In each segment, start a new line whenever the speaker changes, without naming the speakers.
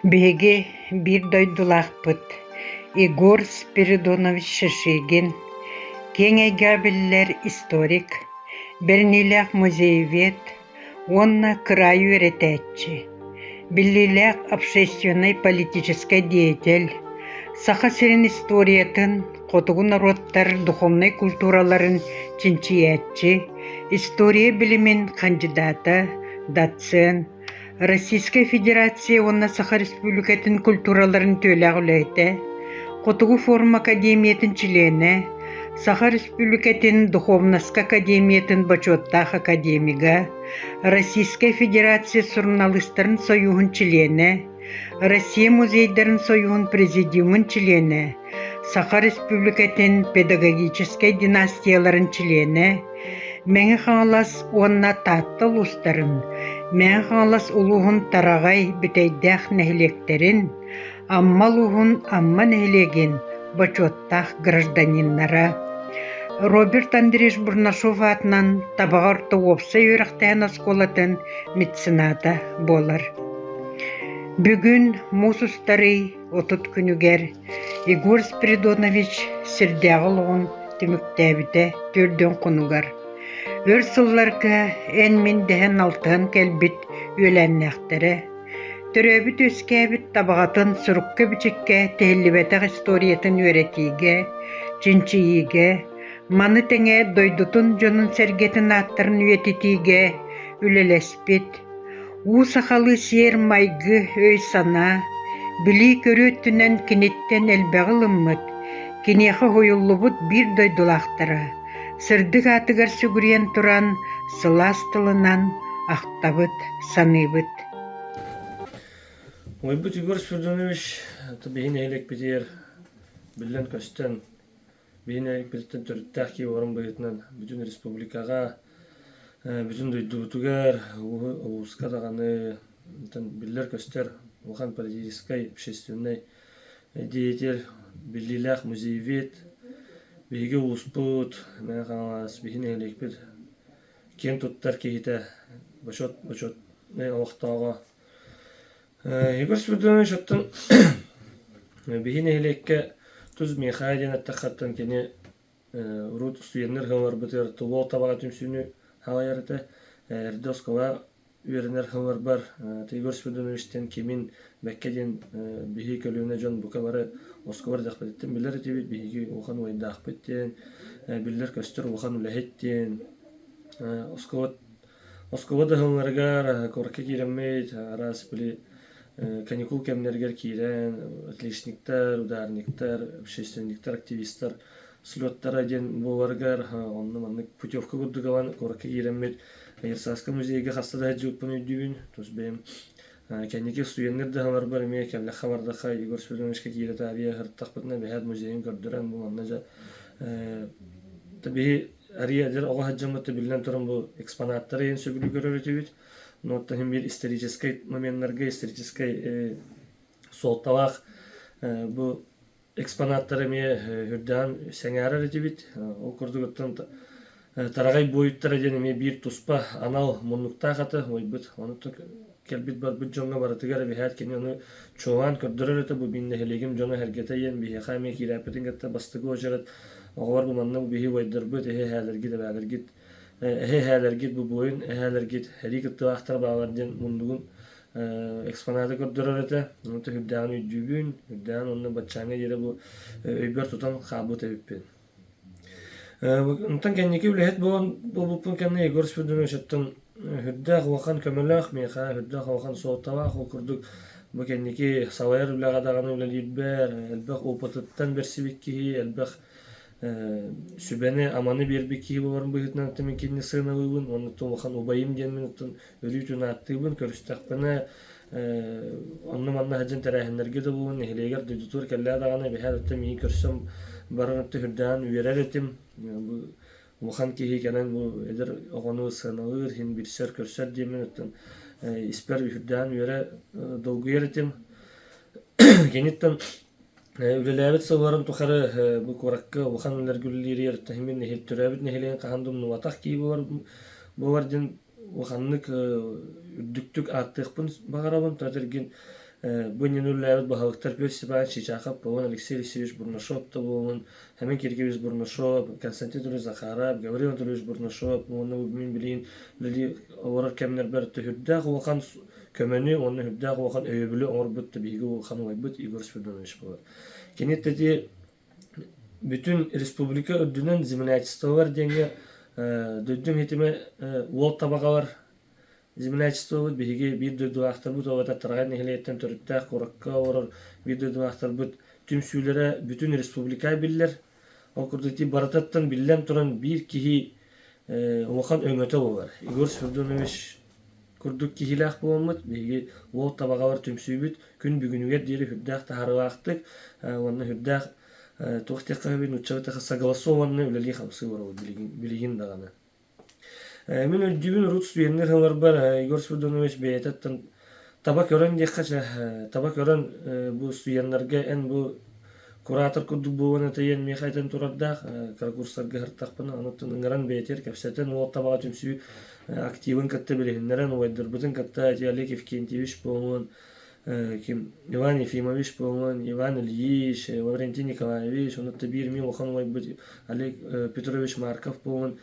Биһиги биир дойдулаахпыт Егор Спиридонович Шишигин киэҥ эйгэҕэ биллэр историк, бэриниилээх музеевед уонна кыраайы үөрэтээччи, биллиилээх общественнай-политическай деятель, Саха сирин историятын, хотугу норуоттар духовнай культураларын чинчийээччи, история билимин хандьыдаата, доцент, Российскай Федерация уонна Саха Республикатын культураларын үтүөлээх үлэһитэ, Хотугу форум Академиятын чилиэнэ, Саха Республикатын Духовноска Академиятын бочуоттаах академига, Российскай Федерация суруналыыстарын сойууһун чилиэнэ, Россия музейдарын сойууһун президиумун чилиэнэ, Саха Республикатын педагогическай династияларын чилиэнэ, Мэҥэ Хаҥалас уонна Таатта улуустарын, Мэҥэ Хаҥалас улууһун Тараҕай, Бүтэйдээх нэһилиэктэрин, Амма улууһун Амма нэһилиэгин бочуоттаах гражданиннара. Роберт Андреевич Бурнашов аатынан Табаҕа орто уопсай үөрэхтээһин оскуолатын мецената буолар. Бүгүн муус устар ый 30 күнүгэр Егор Спиридонович сирдээҕи олоҕун түмүктээбитэ төрдүөн хонугар. Өр сылларга эн-мин дэһэн алтыһан кэлбит үөлээннээхтэрэ, төрөөбүт-үөскээбит Табаҕатын сурукка-бичиккэ тиһиллибэтэх историятын үөрэтиигэ, чинчийиигэ, маны тэҥэ дойдутун дьонун-сэргэтин ааттарын үйэтитиигэ үлэлэспит, Уу сахалыы сиэр-майгы, өй-санаа, билии-көрүү өттүнэн киниттэн элбэҕи ылыммыт, киниэхэ уһуйуллубут биир дойдулаахтара, сырдык аатыгар сүгүрүйэн туран сылаас тылынан ахтабыт, саныыбыт.
Уйбут Егор Спиридонович биһи нэһилиэкпитигэр биллэн-көстөн Биһи нэһилиэкпититтэн төрүттээх киһи буоларын быһыытынан бүтүн республикаҕа, бүтүн дойдубутугар, улууска даҕаны биллэр-көстөр улахан политическай, общественнай деятель, биллиилээх музеевед, биһиги улууспут, Мэҥэ Хаҥалас, биһи нэһилиэкпит киэн туттар киһитэ, бочуот бочуотнай олохтооҕо Егор Спиридонович оттон биһи нэһилиэккэ тус миэхэ диэн эттэххэ кини урут студеннар ыһылларбытыгар Тулуо табаҕа түмсүүнү салайар этэ. Эрдэ оскуола үөрэнэр ыһылларбар Егор Спиридоновичтан кимин бэккэ диэн биһи көлүөнэ дьон бука бары оскуола эрдэхпититтэн билэр этибит, биһиги улахан убайдаахпыт диэн, биллэр-көстөр улахан үлэһит диэн. Оскуола Оскуола да ыһылларыгар куоракка киирэммит, араас били каникул кэмнэригэр киирэн отличниктар, ударниктар, общественниктар, активистар слеттара диэн буоларыгар онно маннык путевка курдук ылан куоракка киирэммит Ерсааска музейга хаста да сылдьыбыппын өйдүүбүн. Тус бэйэм кэнники студеннар да ыһаларбар эмиэ кэллэххэ бардахха Егор Спиридоновичка киирэ таарыйа сырыттахпытына бэһээт музейын көрдөрөн бу манна дьэ биһи Ария эдэр оҕо сылдьаммыт биллэн туран бу экспонаттары иһин сөбүлүү көрөр этибит. Но оттон иһин биир историческай моменнарга историческай суолталаах бу экспонаттары эмиэ үрдээн сэҥээрэр этибит. Ол курдук оттон Тараҕай буойуттара диэн эмиэ биир туспа анал муннуктаах аты уойбут. Ону кэлбит барбыт дьоҥҥо барытыгар эбиһээт кини ону чуолаан көрдөрөр этэ бу мин нэһилиэгим дьоно эһэргэтэ ийэн биһиэхэ эмиэ киирээппитин кытта бастакы уочарат оҕолор бу манна биһи убайдарбыт эһи эһээлэргит эбээлэргит эһи эһээлэргит бу буойун эһээлэргит сэрии кыттыылаахтара баалар диэн муннугун экспонаты көрдөрөр этэ ону үрдээҕин өйдүүбүн үрдээҕин уонна баччааҥҥа диэри бу өйбөр тутан хаалбыт эбиппин. Онтон кэнники үлэһит буолан буолбуппун кэннэ Егор Спиридонович оттон сүрдээх улахан көмөлөөх миэхэ сүрдээх улахан суолталаах ол курдук бу кэнники салайар үлэҕэ даҕаны үлэлиирбэр элбэх опытыттан бэрсибит киһи, элбэх сүбэни-аманы биэрбит киһи буоларын быһыытынан оттон мин кинини сыаналыыбын уонна оттон улахан убайым диэммин оттон өрүүтүн ааттыыбын, көрүстэхпинэ онно-манна сылдьан тэрээһиннэргэ да буолун, нэһилиэгэр дойдутугар кэллээ даҕаны эбэһээт оттон миигин көрсөн баран өттө сүрдээҕин үөрэр этим. Бу улахан киһи кэлэн бу эдэр оҕону сыаналыыр, иһин билсэр, көрсөр диэммин оттон испэр сүрдээҕин үөрэ долгуйар этим. Киниттэн Үлэлээбит сылларын тухары бу куоракка улахан үлэлэргэ үлэлииригэр мин төрөөбүт нэһилиэгин хаһан да умнубатах киһи буолар буолар диэн улаханнык үрдүктүк ааттыахпын баҕарабын. Тоҕо эргин Бу иннинэ үлэлээбит баһылыктар Петр Степанович Чичахов буолун, Алексей Алексеевич Бурнашов да буолун, Хэмин Киргиевич Бурнашов, Константин Анатольевич Захаров, Гаврил Анатольевич Бурнашов уонна мин билигин үлэлии олорор кэмнэрбэр үрдээх улахан көмөнү уонна үрдээх улахан өйөбүлү оҥорбут биһиги улахан убайбыт Егор Спиридонович буолар. Кини ити бүтүн республика үрдүнэн землячестволар диэҥҥэ дойдум хитимэ уол табаҕалар Землячествобыт биһиги биир дойдулаахтарбыт уолаттар Тараҕай нэһилиэгиттэн төрүттээх куоракка олорор биир дойдулаахтарбыт түмсүүлэрэ бүтүн республика биллэр. Ол курдук ити барытыттан биллэн туран биир киһи улахан өҥөтө буолар. Егор Спиридонович курдук киһилээх буоламмыт, биһиги уол табаҕалар түмсүүбүт күн бүгүнүгэр диэри үрдээх таһаарыылаахтык уонна үрдээх туох диэххэ сөбүй нууччалыы согласованно үлэлии-хамсыы олоробут билигин, билигин даҕаны. Мин өйдүүбүн урут студеннар сылларбар Егор Спиридонович бэйэтиттэн таба көрөн диэххэ чэ, таба көрөн бу студеннарга эн бу куратор курдук буолан этийэн миэхэ этэн турардаах кыра курстарга сырыттахпына онуттан ыҥыран бэйэтигэр кэпсэтэн уол табаҕа түмсүү активын кытта билиһиннэрэн убайдарбытын кытта ити Олег Евкентьевич буолуон ким Иван Ефимович буолуон, Иван Ильич, Лаврентий Николаевич, онуттан биир мин улахан убайбыт Олег Петрович Марков буолуон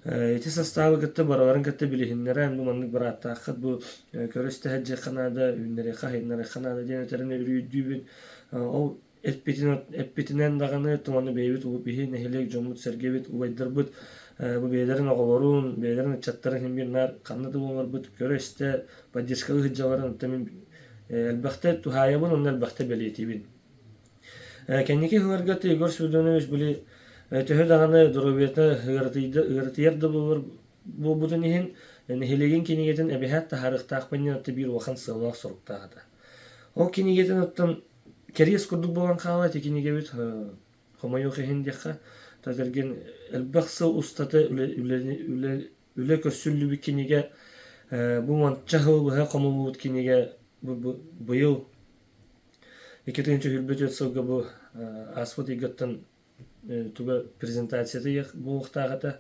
ити састаабы кытта барыларын кытта билиһиннэрэн бу маннык бырааттааххыт бу көрө-истэ сылдьыахха наада, үүннэриэххэ, сайыннарыахха наада диэн этэрин өрүү өйдүүбүн. Ол эппитин эппитинэн даҕаны туманы бэйэбит биһи нэһилиэк дьоммут-сэргэбит, убайдарбыт бу бэйэлэрин оҕолорун, бэйэлэрин ыччаттарын иһин биир наар ханна да буоларбыт көрө-истэ поддержкалыы сылдьалларын оттон мин элбэхтэ туһаайабын уонна элбэхтэ бэлиэтиибин. Кэнники сылларга Егор Спиридонович били төһө даҕаны доруобуйата ыарытыйар да буолар буолбутун иһин нэһилиэгин кинигэтин эбэһээт таһаарыахтаахпын диэн биир улахан сыаллаах-соруктаах этэ. Ол кинигэтин оттон кэриэс курдук буолан хаалла ити кинигэбит хомойуох иһин диэххэ татэргин элбэх сыл устата үлэ, үлэ, үлэ көрсүллүбүт кинигэ бу уонча сыл быһа хомуллубут кинигэ бу быйыл 2024 сылга бу ааспыт ыйгаттан туга презентацията буолуохтаах этэ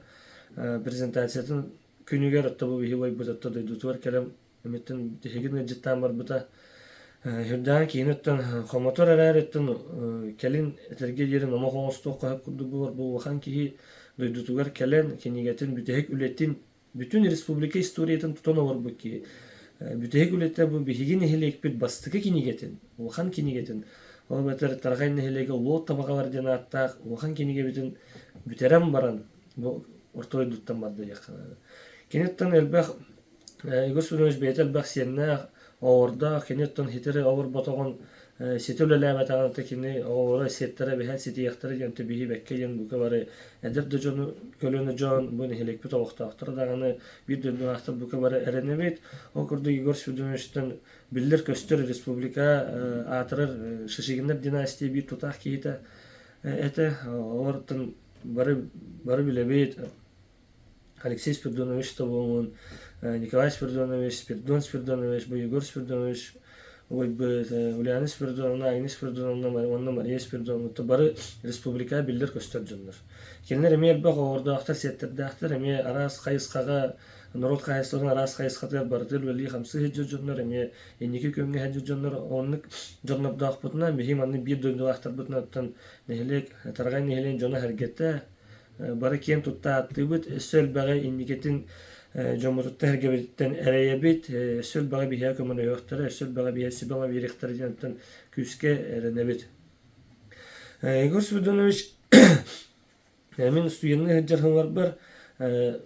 презентациятын күнүгэр отто бу биһи убайбыт отто дойдутугар кэлэн Эмиттэн тиһигин ыалдьыттаан барбыта. Үрдээн киһини оттон хомотор эрээриттэн кэлин этэргэ диэри номох оҥостуох хаһыат курдук буолар бу улахан киһи дойдутугар кэлэн кинигэтин бүтэһик үлэтин бүтүн республика историятын тутан олорбут киһи бүтэһик үлэтэ бу биһиги нэһилиэкпит бастакы кинигэтин улахан кинигэтин ол эбэтэр Тараҕай нэһилиэгэ Улуот табаҕалар диэн ааттаах улахан кинигэбитин бүтэрэн баран бу орто дойдуттан барда диэххэ наада. Киниттэн элбэх Егор Семенович бэйэтэ элбэх сиэннээх, оҕолордоох, кини оттон хитэри олорботоҕун ситэ үлэлээбэтэҕин оттон кини оҕолоро сиэттэрэ эбэһээт ситиэхтэрэ диэн биһи бэккэ диэн бука бары эдэр да дьону көлүөнэ дьон бу нэһилиэкпит олохтоохторо даҕаны биир дойдулаахтар бука бары эрэнэбит. Ол курдук Егор Семеновичтан биллэр-көстөр республика аатырар Шишигиннэр династия биир тутаах киһитэ этэ. Олортон бары бары билэбит Алексей Спиридонович Тобоҥун, Николай Спиридонович, Спиридон Спиридонович, Егор Спиридонович убайбыт, Ульяна Спиридоновна, Агния Спиридоновна уонна Мария Спиридоновна бары республика биллэр-көстөр дьоннор. Кинилэр эмиэ элбэх оҕолордоохтор, сиэттэрдээхтэр, эмиэ араас хайысхаҕа, норуот хаһаайыстыбатын араас хайысхатыгар барытыгар үлэлии-хамсыы сылдьар дьоннор, эмиэ инники күөҥҥэ сылдьар дьоннор. Оннук дьоннордоохпутуна, биһи маннык биир дойдулаахтарбытынан нэһилиэк, Тараҕай нэһилиэгин дьоно-сэргэтэ, Бары киэн тутта ааттыыбыт, өссө элбэҕи инникитин дьоммутуттан-сэргэбититтэн эрэйэбит, өссө элбэҕи биһиэхэ көмөлөһүөхтэрэ, өссө элбэҕи биһиэхэ сүбэ-ама биэриэхтэрэ диэн күүскэ эрэнэбит. Егор Спиридонович мин студенныы сылдьар сылларбар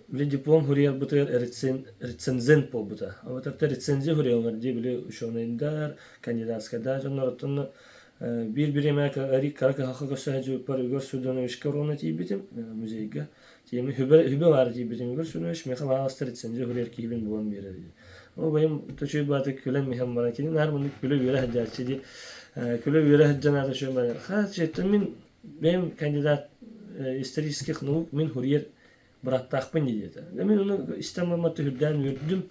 били диплом суруйарбытыгар рецензент буолбута. Ол рецензия суруйаллар дии били ученайдар, кандидатскайдар дьоннор оттон Биир бириэмэ кыра кыһалҕа көрсө сылдьыбыппар Егор Спиридоновичка ровно тиийбитим музейга. Тиийэммин хүбэ, хүбэ баара тиийбитим Егор Спиридонович миэхэ баҕаластар рецензия суруйар киһибин булан биэрэр диye. Ол бэйэм төчөй баатык күлэн иһэн баран кини наар маннык күлэ-үөрэ сылдьааччы дии. Күлэ-үөрэ сылдьан аата үчүгэй барар. Ха, мин бэйэм кандидат исторических наук мин суруйар бырааттаахпын дии диэтэ. Мин ону истэн баран үрдээн үөрдүм.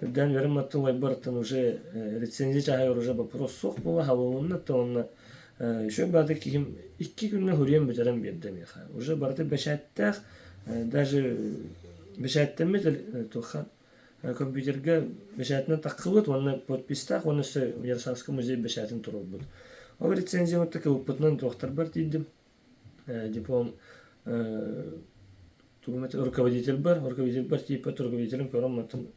Үрдээн үөрэн маттым убайбар уже рецензия чааһыгар уже вопрос суох буола халылынна то онно еще бааты киһим икки күҥҥэ хуруйан бүтэрэн биэрдэ миэхэ. Уже барыта бэчээттээх, даже бэчээттэммит туохха. Компьютерга бэчээтинэн таххыбыт уонна подписьтаах уонна өссө Ярославскай музей бэчээтин туруорбут. Ол рецензиябыт кылыппытынан туохтарбар тиийдим. Диплом руководительбар, руководительбар тиийбэт руководителим көрөн мантан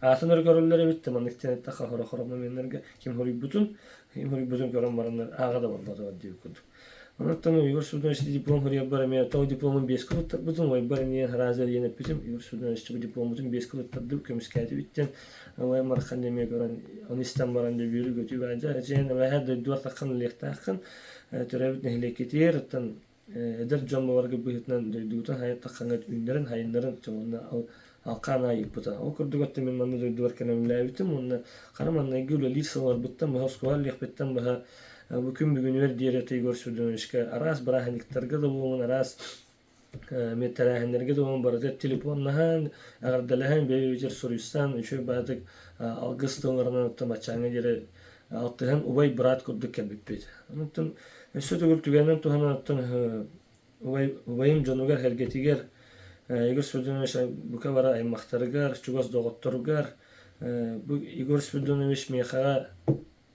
аатын эрэ көрөллөр эбит да маннык диэн эттэххэ хоро-хоро моменнарга ким хоруйбутун, ким хоруйбутун көрөн бараннар ааҕа да барбатылар диир курдук. Онон Егор Суднович диплом хоруйарбар эмиэ тоҕо дипломун биэскэ туттарбытым, уойбар эмиэ сразу диэн эппитим, Егор Суднович дипломмутун биэскэ туттардым, көмүскээтибит диэн уойан бархан эмиэ көрөн, ону истэн баран да үөрүү-көтүү баадьа, эчэйэн эбэһэ дойдугар таххан үлэлиэхтээххин, төрөөбүт нэһилиэккитигэр, оттон эдэр дьон буоларга быһыытынан дойдубутун хайаттаххаҥҥыт үүннэрин, хайыннарын уонна алкаан аайы ыыппыта. Ол курдук өттө мин манна дойдубар кэлэн үлэлээбитим уонна хара маҥнайгы үлэлиир сылларбыттан быһа оскуола үлэлиэхпиттэн быһа бу күн бүгүнүгэр диэри Егор Спиридоновичка араас бырааһынньыктарга да буолун, араас эмиэ тэрээһиннэргэ да буолун барыта телефоннаһан, эҕэрдэлэһэн, бэйэ-бэйэбитигэр суруйсан, үчүгэй баҕайытык алгыс тылларынан оттон баччааҥҥа диэри алтыһан убай быраат курдук кэлбиппит. Онтон өссө төгүл түгэнинэн туһанан оттон убай, убайым дьонугар-сэргэтигэр Егор Спиридонович бука бары аймахтарыгар, чугас доҕотторугар бу Егор Спиридонович миэхэҕэ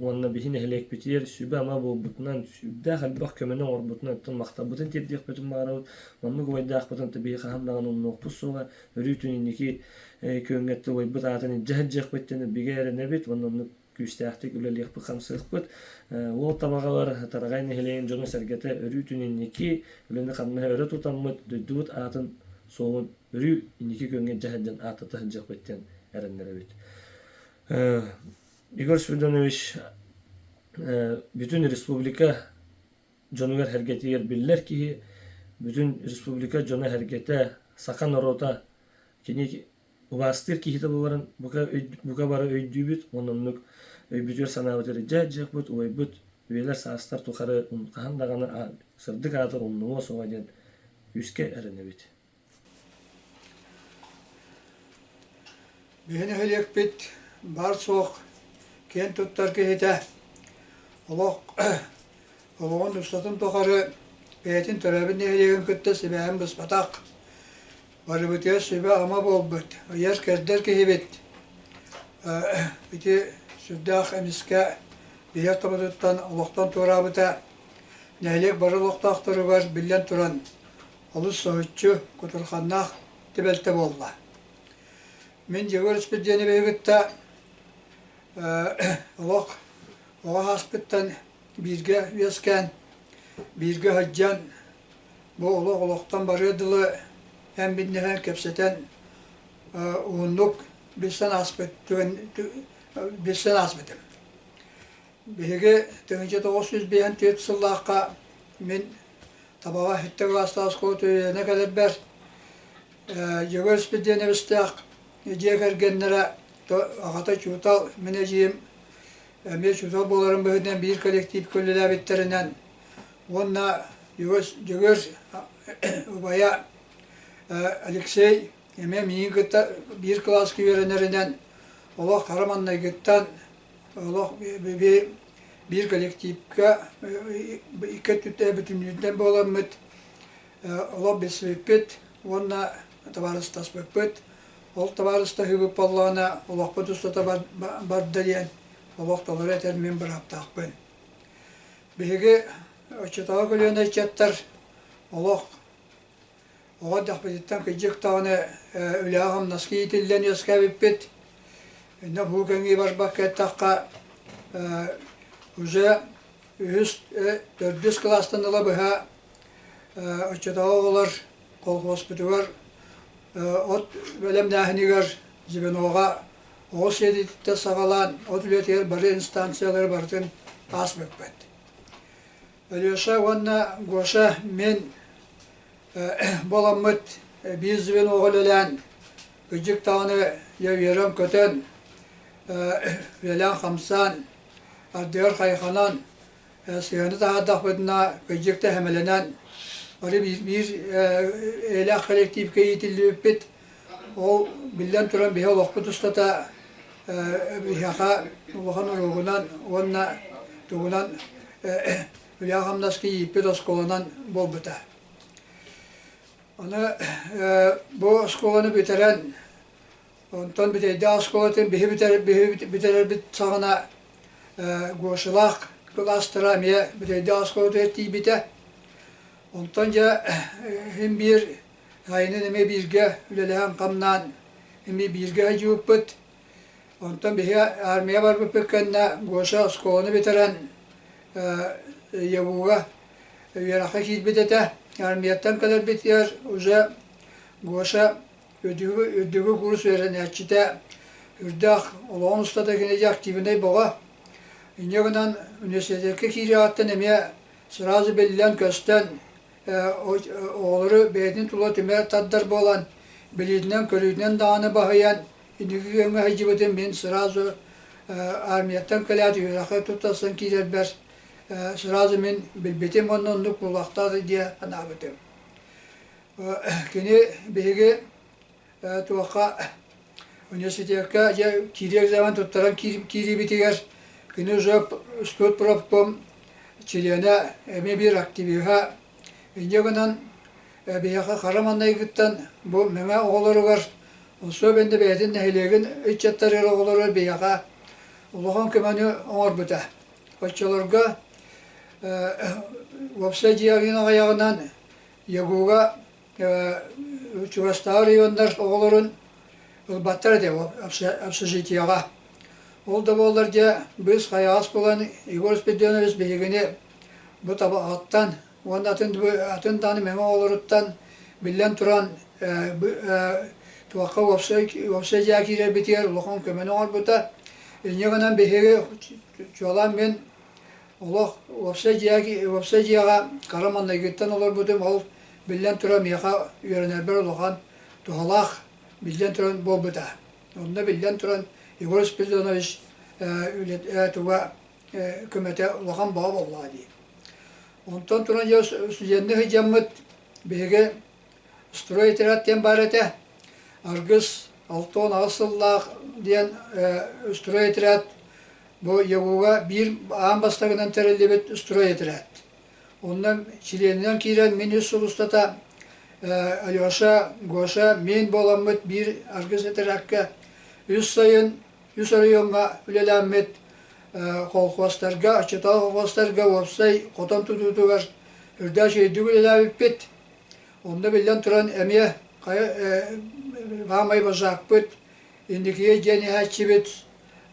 уонна биһи нэһилиэкпитигэр сүбэ-ама буолбутунан, сүрдээх элбэх көмөнү оҥорбутунан оттон махталбытын тиэрдиэхпитин баҕарабыт. Маннык убайдаахпытын биһи хаһан даҕаны умнуохпут суоҕа. Өрүүтүн инники күөҥҥэ убайбыт аатын илдьэ сылдьыахпыт диэн бигэ эрэнэбит уонна оннук күүстээхтик үлэлиэхпит-хамсыахпыт. Уол Табаҕалар Тараҕай нэһилиэгин дьоно-сэргэтэ өрүүтүн инники үлэни-хамнаһы өрө тутаммыт, дойдубут аатын суолун өрүү инники күөҥҥэ илдьэ сылдьан ааттата сылдьыахпыт диэн эрэннэрэбит. Егор Спиридонович бүтүн республика дьонугар-сэргэтигэр биллэр киһи, бүтүн республика дьоно-сэргэтэ, саха норуота кини убаастыыр киһитэ буоларын бука, бука бары өйдүүбүт уонна оннук өйбүтүгэр-санаабытыгар илдьэ дьиэхпит, убайбыт үйэлэр-саастар тухары хаһан даҕаны сырдык аата умнуо суоҕа диэн күүскэ эрэнэбит.
Биһи нэһилиэкпит баар-суох киэн туттар киһитэ олох олоҕун устатын тухары бэйэтин төрөөбүт нэһилиэгин кытта сибээһин быспатах, барыбытыгар сүбэ-ама буолбут, ыйар-кэрдэр киһибит. Ити сүрдээх эмискэ биһиэх тоботуттан олохтон туораабыта нэһилиэк бары олохтоохторугар биллэн туран олус соһуччу, кутурҕаннаах түбэлтэ буолла. Мин Егор Испирдиэнэбиһи кытта олох оҕо ааспыттан бииргэ үөскээн, бииргэ сылдьан, бу олох олохтон барыар дылы эн биннэһэн кэпсэтэн уһуннук билсэн ааспыт билсэн ааспытым. Биһиги 1954 сыллаахха мин Табаҕа сэттэ кылаастаах оскуола үөрэнэ кэлэрбэр Егор Спиридоновичтаах дьиэ кэргэннэрэ аҕата учуутал, мин эдьиийим эмиэ учуутал буоларын быһыытынан биир коллективка үлэлээбиттэринэн уонна Дьөгүөр убайа Алексей эмиэ миигин кытта биир кылааска үөрэнэринэн олох хара маҥнайгыттан олох биир коллективка икки өттүттэн бүтүннүүтүнэн буоламмыт олох билсибиппит уонна табаарыстаспыппыт. Ол табаарыстаһыыбыт буоллаҕына олохпут устата барда диэн олох толору этэр мин бырааптаахпын. Биһиги оччотооҕу көлүөнэ ыччаттар олох Оҕо эрдэхпититтэн кырдьык даҕаны үлэҕэ-хамнаска иитиллэн үөскээбиппит. Иннэ бу кэҥии барбакка эттэххэ, уже үһүс, төрдүс кылаастан ыла быһа оччотооҕу оҕолор колхуоспутугар от бэлэмнээһинигэр звеноҕа оҕо сиэтиттэн саҕалаан от үлэтигэр бары инстанциялары барытын ааспыппыт. Алеша уонна Гоша мин буоламмыт биир звеноҕа үлэлээн, кырдьык даҕаны дьэ үөрэн-көтөн, үлэлээн-хамсаан, ардыгар хайҕанан, сыһыаны таһаардахпытына кырдьык да сэмэлэнэн, бары биир эйэлээх коллективка иитиллибиппит. Ол биллэн туран биһи олохпут устата биһиэхэ улахан уруогунан уонна тугунан үлэҕэ-хамнаска ииппит оскуоланан буолбута. Аны бу оскуоланы бүтэрэн. Онтон Бүтэйдээх оскуолатын биһи бүтэрэрбит саҕана Гошалаах кылаастара эмиэ Бүтэйдээх оскуолатыгар тиийбитэ. Онтон дьэ иһин биир сайынын эмиэ бииргэ үлэлэһэн-хамнаан эмиэ бииргэ сылдьыбыппыт. Онтон биһи армия барбыппыт кэннэ Гоша оскуоланы бүтэрэн ЯГУ-га үөрэххэ киирбит этэ. Армияттан кэлэрбитигэр уже Гоша үрдүгү курс үөрэнээччитэ үрдээх олоҕун устата кини дьэ активнай бөҕө. Инньэ гынан университекка киириэҕиттэн эмиэ сразу биллэн-көстөн оҕолору бэйэтин тула түмэ тардар буолан билиитинэн-көрүүтүнэн даҕаны баһыйан инники күөҥҥэ сылдьыбытын мин сразу армияттан кэлээт үөрэххэ туттарсан киирэрбэр сразу мин билбитим уонна оннук буолуохтаах дии санаабытым. Кини биһиги туохха университекка дьэ киирии экзамен туттаран киириибитигэр кини уже студпрофком чилиэнэ эмиэ биир активиһа инньэ гынан биһиэхэ хара маҥнайгыттан бу Мэҥэ оҕолоругар особенно бэйэтин нэһилиэгин ыччаттарыгар оҕолоругар биһиэхэ улахан көмөнү оҥорбута. Оччолорго уопсай дьиэ аҕыйаҕынан ЯГУ-га чугастааҕы районнар оҕолорун ылбаттар этэ общежитиеҕа. Ол да буоллар дьэ быыс хайаҕас буолан Егор Спиридонович биһигини бу Табаҕаттан уонна атын атын даҕаны мэҥэ оҕолоруттан биллэн туран туохха уопсай уопсай дьиэ киирэрбитигэр улахан көмөнү оҥорбута. Инньэ гынан биһиги чуолаан мин Олох уопсай дьиэ уопсай дьиэҕэ хара маҥнайгыттан олорбутум ол биллэн турар миэхэ үөрэнэрбэр улахан туһалаах биллэн туран буолбута. Онно биллэн туран Егор Спиридонович үлэтэ туга көмөтө улахан бөҕө буоллаҕа дии. Онтон туран дьэ студенныы сылдьаммыт биһиги стройотряд диэн баар этэ. Аргыс 68 сыллаах диэн стройотряд Бу ЯГУ-га биир аан бастакынан тэриллибит стройотряд. Онно чилиэнинэн киирэн мин үс сыл устата Алеша, Гоша, мин буоламмыт биир аргыс этэрээккэ үс сайын үс оройуоҥҥа үлэлээммит колхуостарга, оччотооҕу колхуостарга уопсай хотон тутуутугар үрдээх үчүгэйдик үлэлээбиппит. Онно биллэн туран эмиэ хайа маамай базаакпыт инникигэ диэн иһээччибит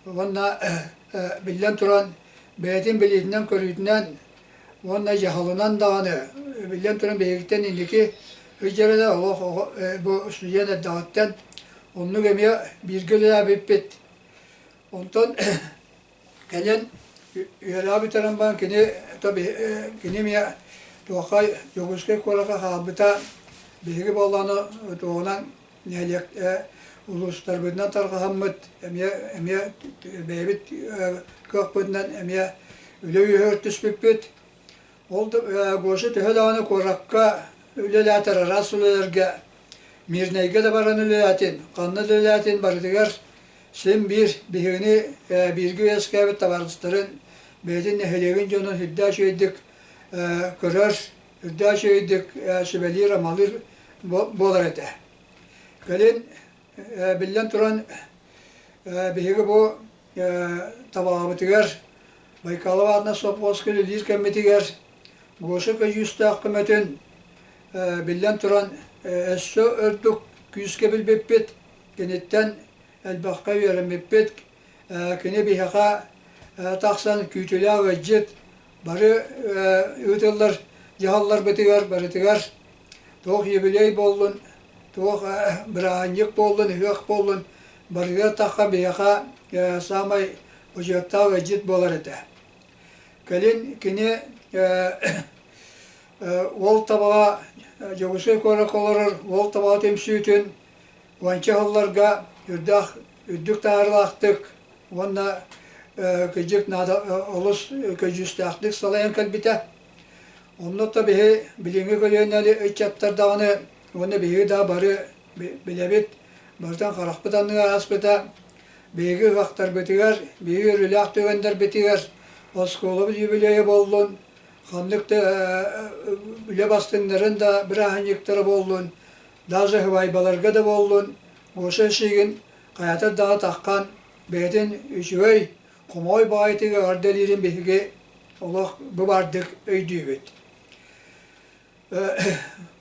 уонна биллэн туран бэйэтин билиитинэн-көрүүтүнэн уонна дьаһалынан даҕаны биллэн туран биһигиттэн инники сылдьар олох бу студент эрдэҕиттэн оннук эмиэ бииргэ үлэлээбиппит. Онтон кэлин үөрэҕи бүтэрэн баран кини кини эмиэ туохха Дьокуускай куоракка хаалбыта биһиги буоллаҕына туоҕунан нэһилиэк улуустарбытынан тарҕаһаммыт эмиэ эмиэ бэйэбит кыахпытынан эмиэ үлэ үөһүгэр түспүппүт. Ол да Гоша төһө даҕаны куоракка үлэлээтэр араас үлэлэргэ Мирнэйгэ да баран үлэлээтин, ханна да үлэлээтин барытыгар син биир биһигини бииргэ үөскээбит табаарыстарын бэйэтин нэһилиэгин дьонун үрдээх үчүгэйдик көрөр, үрдээх үчүгэйдик сүбэлиир-амалыыр буолар этэ. Кэлин биллэн туран биһиги бу табаҕабытыгар Байкалов аатынан сопхуоска үлэлиир кэммитигэр Гоша көдьүүстээх көмөтүн биллэн туран өссө үрдүк күүскэ билбиппит, киниттэн элбэххэ үөрэммиппит. Кини биһиэхэ тахсан күүтүүлээх ыалдьыт, бары ыытыллар дьаһалларбытыгар барытыгар туох юбилей буоллун, туох бырааһынньык буоллун, ыһыах буоллун, барытыгар тахха биһиэхэ саамай бочуоттаах ыалдьыт буолар этэ. Кэлин кини Уол Табаҕа Дьокуускай куоракка олорор Уол Табаҕа түмсүүтүн уонча сылларга үрдээх үрдүк таһаарыылаахтык уонна кырдьык наада олус көдьүүстээхтик салайан кэлбитэ. Онно да биһи билиҥҥи көлүөнэни ыччаттар даҕаны уонна биһиги да бары билэбит, барытын харахпыт анныгар ааспыта. Биһиги ыһыахтарбытыгар, биһиги үөрүүлээх түгэннэрбитигэр оскуолабыт юбилейа буоллун, ханнык да үлэ бастыҥнарын да бырааһынньыктара буоллун, даже һыбаайбаларга да буоллун, Гоша Шигин. хайатар даҕа таххан бэйэтин үчүгэй, хомоҕой баҕайытык эҕэрдэлиирин биһиги олох бу баардык өйдүүбүт.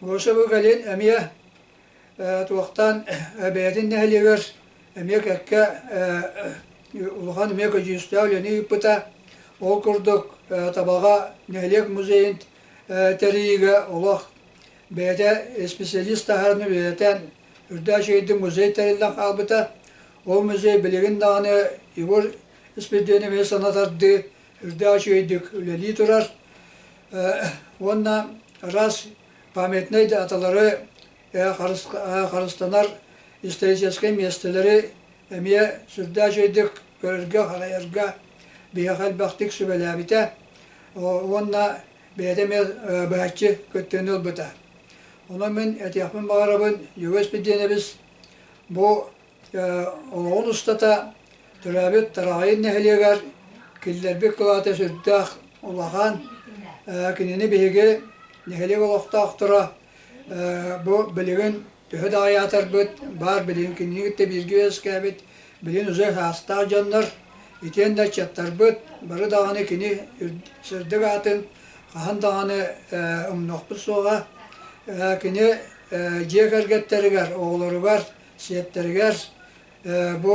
Гоша бу кэлин эмиэ туохтан бэйэтин нэһилиэгэр эмиэ кэккэ улахан эмиэ көдьүүстээх үлэни ыыппыта. Ол курдук Табаҕа нэһилиэк музейын тэрийиигэ олох бэйэтэ специалист таһааран үлэлэтэн үрдээх үчүгэйдик музей тэриллэн хаалбыта. Ол музей билигин даҕаны Егор Спиридонович санатардыы үрдээх үчүгэйдик үлэлии турар. Уонна араас памятнай даталары харыстанар историческай миэстэлэри эмиэ сүрдээх үчүгэйдик көрөргө-харайарга биһиэхэ элбэхтик сүбэлээбитэ уонна бэйэтэ эмиэ быһаччы кыттыыны ылбыта. Онон мин этиэхпин баҕарабын, Юрий Спиридонович бу олоҕун устата төрөөбүт Тараҕайын нэһилиэгэр киллэрбит кылаата сүрдээх улахан. Кинини биһиги нэһилиэк олохтоохторо бу билигин төһө да аҕыйаатарбыт, баар билигин кинини кытта бииргэ үөскээбит, билигин уже саастаах дьоннор, итиэннэ ыччаттарбыт бары даҕаны кини сырдык аатын хаһан даҕаны умнуохпут суоҕа. Кини дьиэ кэргэттэригэр, оҕолоругар, сиэттэригэр бу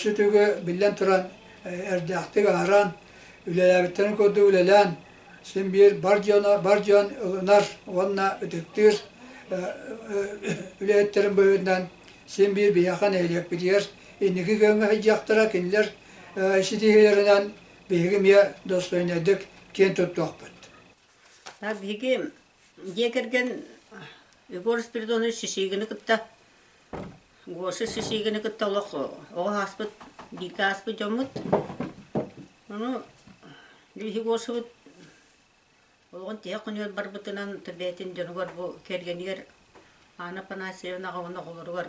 сүтүгү биллэн туран эрдээхтик аһаран, үлэлээбиттэрин курдук үлэлээн, син биир бар дьоно бар дьон ылынар уонна ытыктыыр үлэһиттэрин быһыытынан син биир биһиэхэ нэһилиэкпитигэр инники күөҥҥэ сылдьыахтара, кинилэр ситиһиилэринэн биһиги эмиэ достойнайдык киэн туттуохпут.
Биһиги дьиэ кэргэн Егор Спиридонович Шишигины кытта Гоша Шишигины кытта олох оҕо ааспыт, бииргэ ааспыт дьоммут. Ону биһиги Гошабыт олоҕун тиһэх күнүгэр барбытынан бэйэтин дьонугар бу кэргэнигэр Анна Афанасьевнаҕа уонна оҕолоругар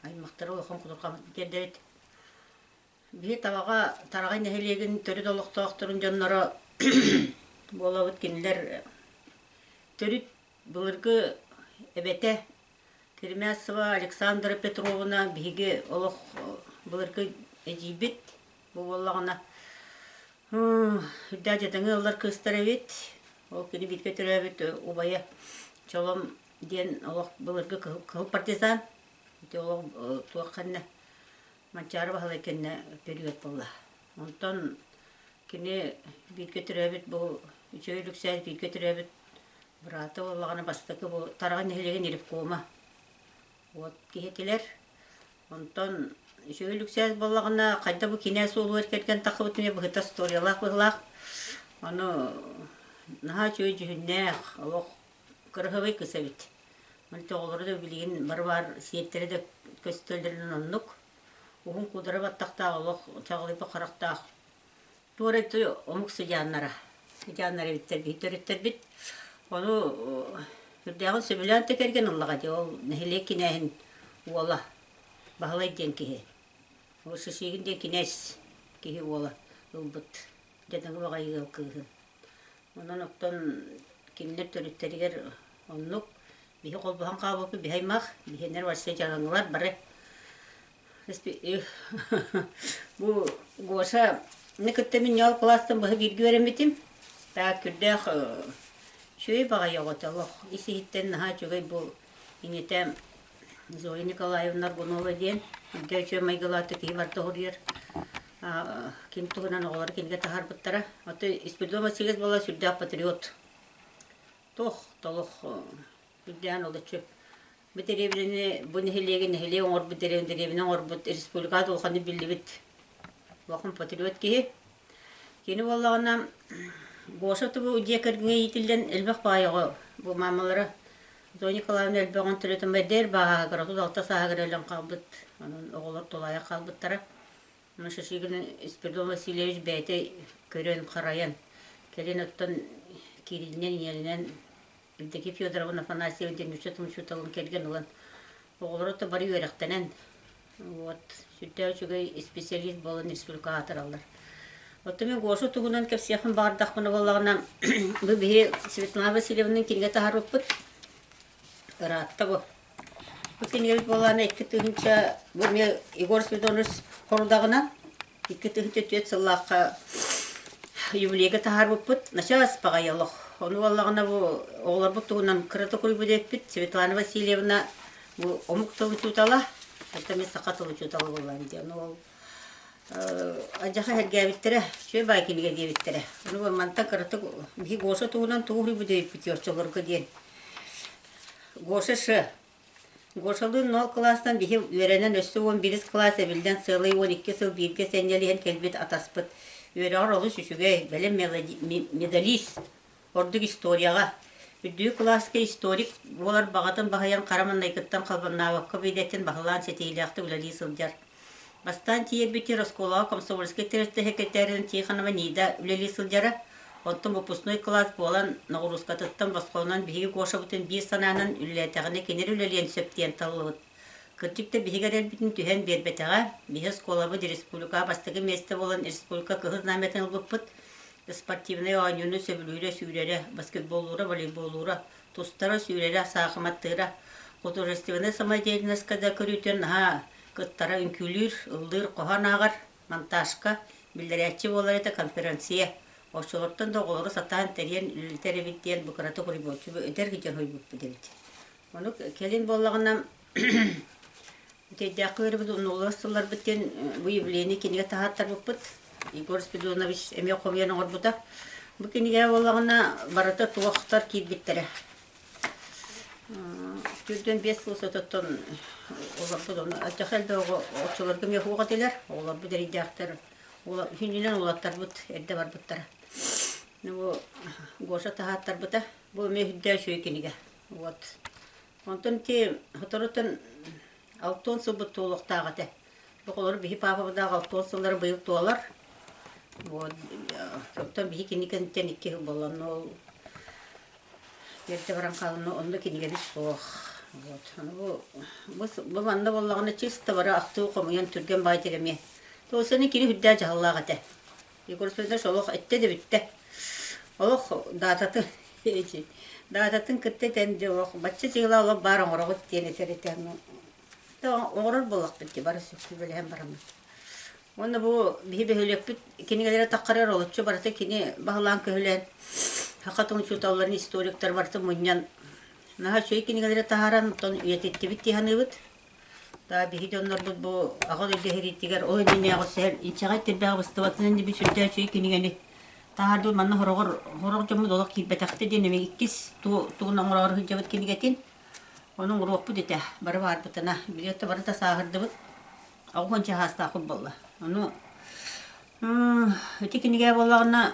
аймахтара улахан кутурҕаммытын тиэрдэбит. Биһи Табаҕа Тараҕай нэһилиэгин төрүт олохтоохторун дьонноро буолабыт. Кинилэр төрүт былыргы эбэтэ Керемясова Александра Петровна биһиги олох былыргы эдьиийбит бу буоллаҕына үрдээх дьадаҥы ыаллар кыыстара эбит. Ол кини бииргэ төрөөбүт убайа Чолом диэн олох былыргы кыһыл партизан. Ити олох туох ханна Манчаары Баһылай кэннэ период буолла. Онтон кини бииргэ төрөөбүт бу Үчүгэй Лүксээс бииргэ төрөөбүт быраата буоллаҕына бастакы бу Тараҕай нэһилиэгин ревкома уот киһи этилэр. Онтон Үчүгэй Лүксээс буоллаҕына хайда бу кинээс уолугар кэргэн тахсыбыт эмиэ быһыта историялаах быһыылаах. Ону наһаа үчүгэй дьүһүннээх, олох кыраһыабай кыыс эбит. Маны оҕолоро да билигин бары баар сиэттэрэ да көстөллөрүнэн оннук. Уһун куудара баттахтаах олох чаҕылыйбыт харахтаах туора омук сыдьааннара сыдьааннара эбиттэр биһи төрүттэрбит. Ону үрдээҕин сөбүлээн да кэргэн ыллаҕа дии ол нэһилиэк кинээһин уола Баһылай диэн киһи. Ол Шишигин диэн кинээс киһи уола ылбыт дьадаҥы баҕайы ыал кыыһын. Онон оттон кинилэр төрүттэригэр оннук биһи холбоһон хаалбыппыт биһи аймах, биһиэннэр вообще дьадаҥылар бары. Бу Гоша ны кытта мин ньоол кылаастан быһа бииргэ үөрэммитим. Так күрдээх үчүгэй баҕайы оҕото олох ис-иһиттэн наһаа үчүгэй бу инитэ Зоя Николаевна Аргунова диэн үрдэ үчүгэй майгылаах киһи барыта уһуруйар ким туһунан оҕолору кинигэ таһаарбыттара. Оттон Спиридон Васильевич буолла сүрдээх патриот. Туох толох үрдээн олоччу бу дэриэбинэни бу нэһилиэги нэһилиэк оҥорбут дэриэбинэ дэриэбинэ оҥорбут республикаҕа улаханнык биллибит улахан патриот киһи. Кини буоллаҕына Гоша тубу дьиэ кэргэҥҥэ иитиллэн элбэх баай оҕо бу маамалара Зоя Николаевна элбэҕин төрөтөн эдэр бааһыгар 36 сааһыгар өлөн хаалбыт. Онон оҕолор тулаайах хаалбыттара. Шишигин Спиридон Васильевич бэйэтэ көрөн-харайан, кэлин оттон Кириллинэн, ийэлинэн Евдокия Федоровна Афанасьева диэн нуучча учууталын кэргэн ылан, оҕолоро да бары үөрэхтэнэн, вот, сүрдээх үчүгэй специалист буолан республикаҕа аатыраллар. Оттон мин Гоша туһунан кэпсиэхпин баҕардахпына буоллаҕына, бу биһи Светлана Васильевна кинигэ таһаарбыппыт. Ыраатта бу. Бу кинигэбит буоллаҕына 2000 бу эмиэ Егор Спиридонович хорудаҕынан 2004 сыллаахха юбилейга таһаарбыппыт. Начаас баҕайы олох. Ону буоллаҕына бу оҕолорбут туһунан кыратык уруйбут эппит Светлана Васильевна бу омук тыл учуутала, это эмиэ саха тыл учуутала буоллаҕым дии. Ону ол Адьаха сэргээбиттэрэ, үчүгэй баай кинигэ диэбиттэрэ. Ону мантан кыратык биһи Гоша туһунан тугу уруйбут эбиппит оччолорго диэн. Гоша Ш. Гошалыын нол кылаастан биһи үөрэнэн өссө 11 кылаас эбиллэн сыалай 12 сыл бииргэ сэнньэлиһэн кэлбит атаспыт. Үөрэҕэр олус үчүгэй, бэлэм медалист, ордук историяҕа. Үрдүкү кылааска историк буолар баҕатын баһыйан хара маҥнайгыттан халбаннаабакка идэтин баһылаан ситиһиилээхтик үлэлии сылдьар. Бастаан тиийэрбитигэр оскуолаҕа комсомольскай тэрилтэ сэкирэтээринэн Тихонова Нида үлэлии сылдьара. Онтон выпускной кылаас буолан, ноҕуруускатыттан босхолонон биһиги Гошабытын биир санаанан үлэлээтэҕинэ кинини үлэлиэн сөп диэн таллыбыт. Кырдьык да биһиги эрэлбитин түһэн биэрбэтэҕэ. Биһи оскуолабыт республикаҕа бастакы миэстэ буолан республика кыһыл знамятын ылбыппыт. Спортивнай оонньууну сөбүлүүрэ, сүүрэрэ, баскетболлуура, волейболлуура, тустара, сүүрэрэ, саахыматтыыра, художественнай самодеятельноска да көрүүтүн наһаа кыттара, үҥкүүлүүр, ыллыыр, хоһоон ааҕар, монтажка, биллэрээччи буолар этэ, конференция. Оччолортон да оҕолору сатаан тэрийэн үлэлэтэр эбит диэн бу кыратык уруйбуоччу эдэр киһи уруйбуппут эбит. Ону кэлин буоллаҕына Бүтэйдээххэ үөрэбит умнуллубат сылларбыт диэн бу юбилейный кинигэ таһааттарбыппыт. Егор Спиридонович эмиэ хомуйан оҥорбута. Бу кинигэ буоллаҕына барыта туохтар киирбиттэрэ. 45 сыл сототтон олорбут ону аччах элбэх оҕо оччолорго эмиэ суох этилэр. Оҕолорбут эрэйдээхтэр хүнүнэн уолаттарбыт эрдэ барбыттара. Бу Гоша таһааттарбыта. Бу эмиэ үрдээх үчүгэй кинигэ. Вот. Онтон ити соторутан 60 сылбыт туолуохтаах этэ. Оҕолор биһи паапабынаах 60 сыллара быйыл туолар. Вот оттон биһи кини кэнниттэн икки сыл буолла. Ол эрдэ баран хаалан онно кинигэбит суох. Вот. Аны бу бу манна буоллаҕына чисто бары ахтыы хомуйан түргэн баайдык эмиэ. Тоосаны кини үрдээх дьаһаллаах этэ. Егор Федорович олох эттэ да бүттэ. Олох даататын даататын кытта этэн дьэ олох бачча чыгыла олох баар оҥороҕут диэн этэр этэ. Оҥорор буоллахпыт дии бары сүбэлэһэн бараммыт. Уонна бу биһи бөһүөлэкпит кинигэлэрэ таххарар олоччу барыта кини баһылаан көһүлээн саха тылын учууталларын историктар барыта мунньан наһаа үчүгэй кинигэлэри таһааран оттон үйэтиттибит дии саныыбыт. Да биһи дьоннорбут бу Аҕа дойду сэриитигэр ол иннинээҕи сэһэн инчэҕэй тирбэҕэ быстыбатынан диби сүрдээх үчүгэй кинигэни таһаардыбыт. Манна хороҕор сорох дьоммут олох киирбэтэхтэ диэн эмиэ иккис тугун оҥороору сылдьабыт кинигэтин. Ону оҥоруохпут этэ бары баарбытына. Билиэт да барыта сааһырдыбыт. 80 чаһаастаахпыт буолла. Ону Ити кинигэ буоллаҕына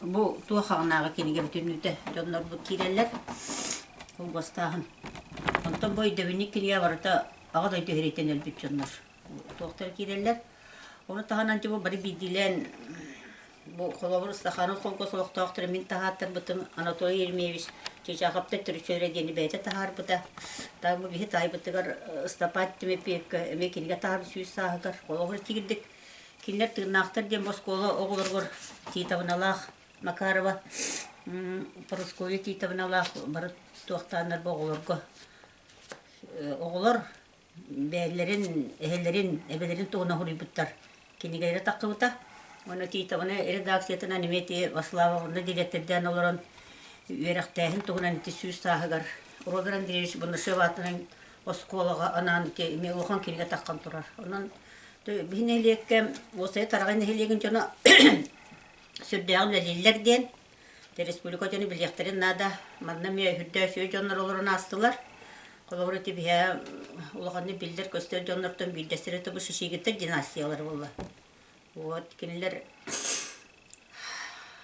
бу туох хаҕынааҕы кинигэ бүтүннүүтэ дьоннорбут киирэллэр кылгастааһын. Онтон бу өйдөбүнньүк кинигэ барыта Аҕа дойду сэриитин өлбүт дьоннор туохтара киирэллэр. Ону таһынан бу бары биирдиилээн бу холобур Сахарын холкуос олохтоохторо мин таһааттарбытым Анатолий Еремеевич Чычаахаптар төрүччүлэрэ диэни бэйэтэ таһаарбыта. Таа бу биһи таайбытыгар Ыстапаат Тимофеевка эмиэ кинигэ таһаарбыт сүүс сааһыгар холобур тигирдик Кинилэр тыыннаахтар диэн бу оскуола оҕолоругар Титовналаах Макарова, Парасковья Титовналаах бары туохтааннар бу оҕолорго оҕолор бэйэлэрин, эһэлэрин, эбэлэрин туһунан суруйбуттар. Кинигэлэрэ тахсыбыта. Уонна Титовна редакциятынан эмиэ ити Ваславовна дириэктэрдээн олорон үөрэхтээһин туһунан ити сүүс сааһыгар Роберт Андреевич Бонашев аатынан оскуолаҕа анаан ити эмиэ улахан кинигэ таххан турар. Онон Биһи нэһилиэккэ уопсайа Тараҕай нэһилиэгин дьоно сүрдээҕин үлэлииллэр диэн республика дьоно билиэхтэрин наада. Манна эмиэ үрдээх үчүгэй дьоннор олорон аастылар. Холобур, ити биһэ улаханнык биллэр-көстөр дьоннортон биирдэстэрэ тобу Шишигиттэр династиялара буолла. Вот кинилэр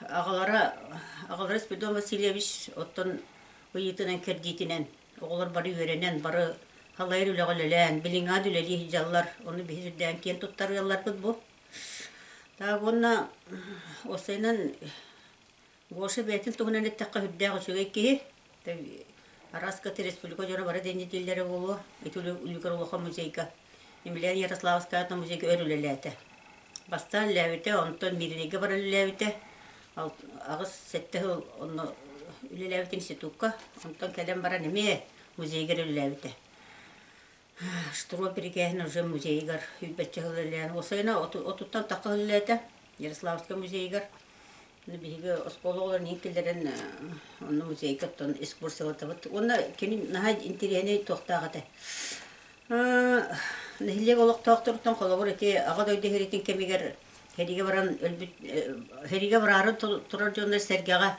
аҕалара аҕалара Спиридон Васильевич оттон ыйыытынан кэрдиитинэн Оҕолор бары үөрэнэн, бары халайар үлэҕэ үлэлээн, билиҥҥи да үлэлии сылдьаллар. Ону биһи сүрдээн киэн туттар ыалларбыт бу. Так уонна уопсайынан Гоша бэйэтин туһунан эттэххэ сүрдээх үчүгэй киһи. Араас кыты республика дьоно бары дэнньитиллэрэ буолуо. Ити үлүгэр улахан музейга Емельян Ярославскай аатынан музейга өр үлэлээтэ. Бастаан үлэлээбитэ, онтон Мииринэйгэ баран үлэлээбитэ. 8-7 сыл онно үлэлээбит институкка. Онтон кэлэн баран эмиэ музейга үлэлээбитэ. Штро бирикээһин уже музейыгар сүүрбэччэ сыл үлэлээн, уопсайынан отуттан тахса сыл үлэлээтэ Ярославскай музейыгар. Биһиги оскуола оҕолорун иһин киллэрэн онно музейга оттон экскурсиялатабыт. Уонна кини наһаа интэриэһинэй туохтаах этэ. Нэһилиэк олохтоохторуттан холобур ити Аҕа дойду сэриитин кэмигэр сэриигэ баран өлбүт сэриигэ бараары турар дьоннор сэргэҕэ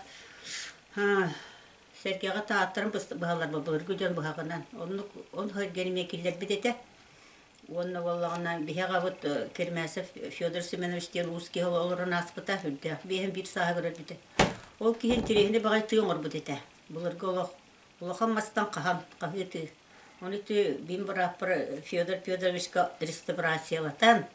Сэргэҕэ тааттарын быһаллар былыргы дьон быһаҕынан. Оннук он сэргэни эмиэ киллэрбит этэ. Уонна буоллаҕына биһи аҕабыт Кермясов Федор Семенович диэн уус киһи олорон ааспыта үрдээх биэһин биир сааһыгар өлбүтэ. Ол киһи интэриэһинэй баҕайы тыы оҥорбут этэ. Былыргы олох улахан мастан хаһан хаһыы тыы. Ону ити бин бырааппар Федор Федоровичка реставрациялатан,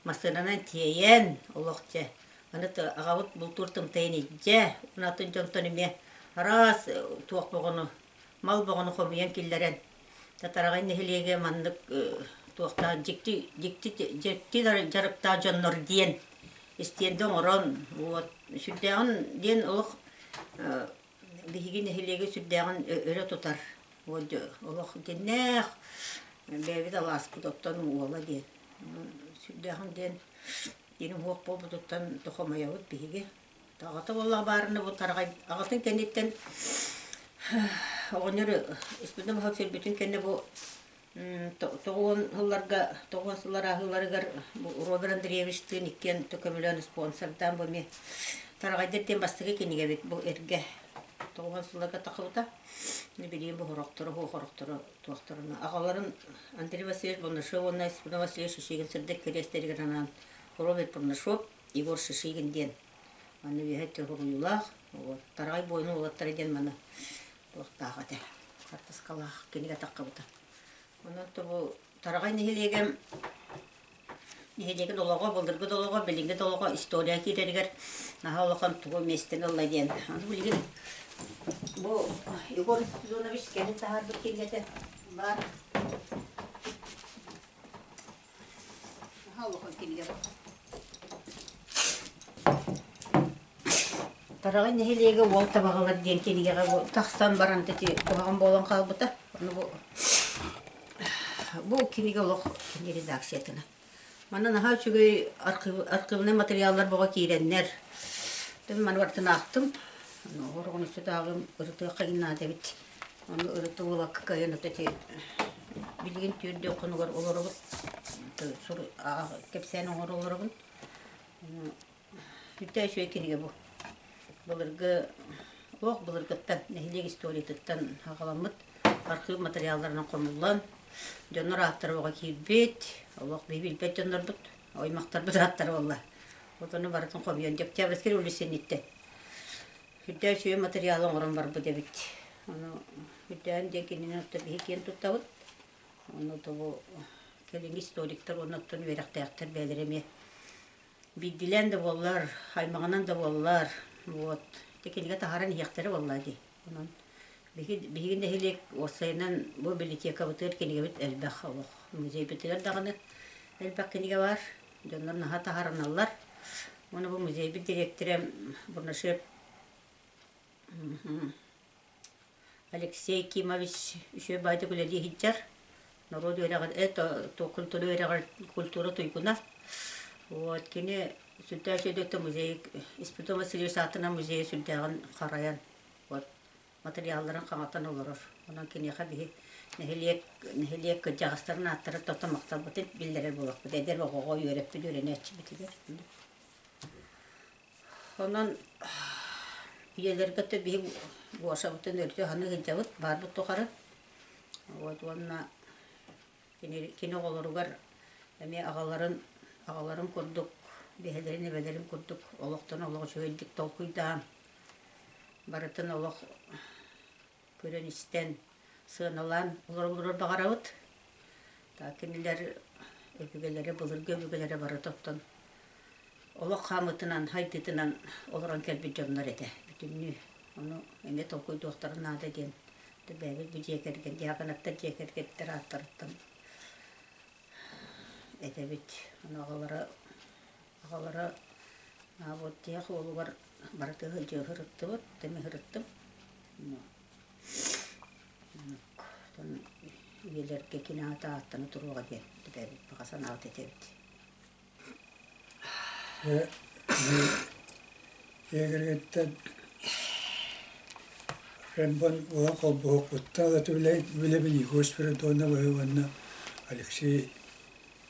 массыынанан тиэйэн олох дьэ Аны аҕабыт бултуур тымтайын илдьэ, атын дьонтон эмиэ араас туох боҕону, мал боҕону хомуйан киллэрэн, Татараҕай нэһилиэгэ маннык туохтаах дьикти дьикти дьикти дьарыктаах дьоннор диэн истиэндэ оҥорон, вот сүрдээҕин диэн олох биһиги нэһилиэги сүрдээҕин өрө тутар олох дьиннээх бэйэбит алааспыт оттон уола диэн сүрдээҕин диэн Диэн уһуох буолбутуттан хомойобут биһиги. Аҕата буоллаҕа баарына бу тараҕай аҕатын кэнниттэн оҕонньор испитин баһа сирбитин кэннэ бу тоҕуон сылларга тоҕуон сыллар ааһыыларыгар бу Роберт Андреевичтыын иккиэн көмөлөөн спонсордаан бу эмиэ Тараҕайдар диэн бастакы кинигэбит бу эргэ тоҕуон сылларга тахсыбыта. Билигин бу хорохторо, хорохторо туохтарына аҕаларын Андрей Васильевич Бурнашов уонна Спина Васильевич Шишигин сырдык кириэстэригэр анаан Роберт Бурнашов, Егор Шишигин диэн манна үөһэ хоруйуулаах Тараҕай буойун уолаттара диэн маны туохтаах этэ хартыскалаах кинигэ таххыбыта. Онон бу Тараҕай нэһилиэгэ Нэһилиэгин олоҕо, былыргы да олоҕо, билиҥҥи да олоҕо история киирэригэр наһаа улахан тугу миэстэни ылла диэн. Аны билигин бу Егор Спиридонович кэлин таһаарбыт кинигэтэ баар. Наһаа улахан кинигэ бу. Тараҕай нэһилиэгэ Уол Табаҕалар диэн кинигэҕэ бу тахсан баран ити куһаҕан буолан хаалбыта. Ону бу Бу кинигэ олох кини редакциятына. Манна наһаа үчүгэй архивнай материаллар бөҕө киирэннэр. Мин маны барытын аахтым. Оҕону ааҕым ырытыахха наада эбит. Ону ырыты буолакка кыайан ити билигин түөрдүөх хонугар олоробут. Кэпсээн оҥоро олоробун. Сүрдээх үчүгэй кинигэ бу. Былыргы олох былыргыттан, нэһилиэк историятыттан саҕаламмыт архыып материалларынан хомуллан, дьоннор ааттара оҕо киирбит, олох биһи билбэт дьоннорбут, аймахтарбыт ааттара буолла. Вот ону барытын хомуйан Октябрьскай революция инниттэн сүрдээх үчүгэй материалы оҥорон барбыт эбит. Ону үрдээн диэн кинини оттон биһи киэн туттабыт. Ону тобу кэлиҥҥи историктар уонна оттон үөрэхтээхтэр бэйэлэрэ эмиэ Биирдиилээн да буоллар, аймаҕынан да буоллар, вот, ити кинигэ таһааран иһиэхтэрэ буоллаа дии. Онон биһиги, биһиги нэһилиэк уопсайынан бу библиотекабытыгар кинигэбит элбэх олох. Музейбытыгар даҕаны элбэх кинигэ баар. Дьоннор наһаа таһаараналлар. Уонна бу музейбит дириэктэрэ Бурнашев Алексей Кимович үчүгэй баайдык үлэлии сылдьар. Норуот үөрэҕэр это культура үөрэҕэр культура туйгуна. Вот кини сүрдээх үчүгэйдик музей Испытов Васильевич аатынан музейы сүрдээҕин харайан вот материалларын хаҥатан олорор. Онон киниэхэ биһи нэһилиэк нэһилиэк кырдьаҕастарын ааттара тото махталбытын биллэрэр буолуохпут. Эдэр оҕоҕо үөрэппит үөрэнээччибитигэр. Онон ийэлэргэ да биһи Гошабытын өртө аһына сылдьабыт, баарбыт тухары. Вот уонна кини, кини оҕолоругар эмиэ аҕаларын, аҕаларын курдук, биһэлэрин, эбэлэрин курдук олохтон олох үчүгэйдик толкуйдаан, барытын олох көрөн-истэн, сыаналаан олороллоругар баҕарабыт. Кинилэр өбүгэлэрэ, былыргы өбүгэлэрэ барыта оттон олох хаамыытынан, хайдыытынан олорон кэлбит дьоннор этэ бүтүннүү. Ону эмиэ толкуйдуохтарын наада диэн бэйэбит бу дьиэ кэргэн, Дьяконовтар дьиэ кэргэттэр ааттарыттан этэбит. Ону аҕалара, аҕалара вот тиһэх уолугар барыта сылдьыа сырыттыбыт, тэми сырыттым. Үйэлэргэ кини аата ааттана туруоҕа диэн бэйэбит баҕа санаабыт этэбит.
Егерьгиттэн Рэмбон улахан холбоһукпуттан үлэбин Егор Спиридоновы уонна Алексей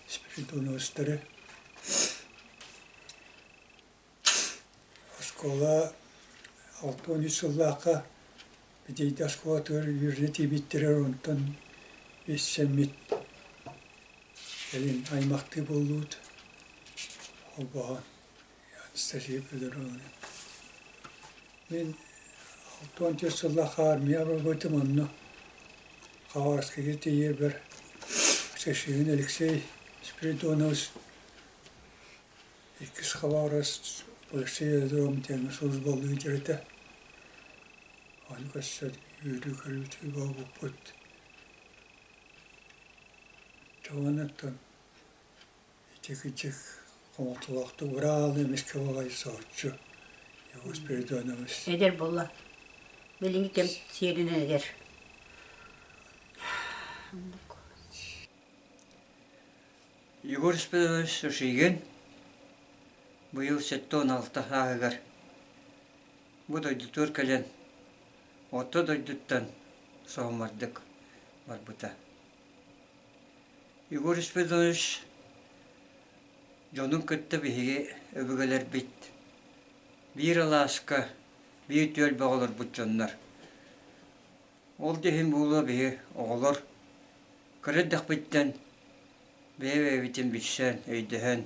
Спиридоновичтары Оскуола 63 сыллаахха Битийдэ оскуолатыгар үөрэнэ тиийбиттэрэ онтон үссэммит кэлин аймахтыы буоллубут холбоһон Анастасия Федоровна. Мин 64 сыллаахха армия барбытым онно Хабаровскайга тиийэрбэр Шишигин Алексей Спиридонович Иккис Хабаровск Алексей аэродром диэн службалыы дьиэтэ. Ону көрсөн үөрүү-көрүү буолбуппут. Дьонуттан ити кырдьык хомолтолоохтук быраалы эмискэ баҕайы соһуччу Егор Спиридонович.
Эдэр буолла. Билиҥҥи кэм сиэринэн эдэр.
Егор Спиридонович Шишигин быйыл 76 сааһыгар бу дойдутугар кэлэн орто дойдуттан соһумардык барбыта. Егор Спиридонович дьонун кытта биһиги өбүгэлэрбит биир алааска, биир түөлбэҕэ олорбут дьоннор. Ол да иһин буолуо биһи оҕолор кыра эрдэхпиттэн бэйэ-бэйэбитин билсэн, өйдөһөн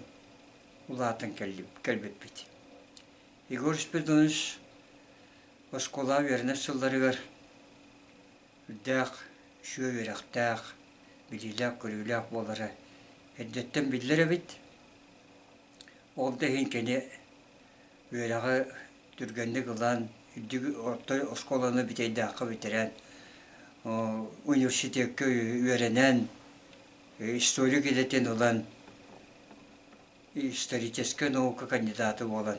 улаатан кэлбиппит. Егор Спиридонович оскуолаҕа үөрэнэр сылларыгар үрдээх, үчүгэй үөрэхтээх, билиилээх-көрүүлээх буолара эрдэттэн биллэр эбит. Ол да иһин кини үөрэҕи түргэнник ылан, үрдүк орто оскуоланы бүтэйдээххэ бүтэрэн, университекка үөрэнэн, историк идэтин ылан, историческай наука кандидата буолан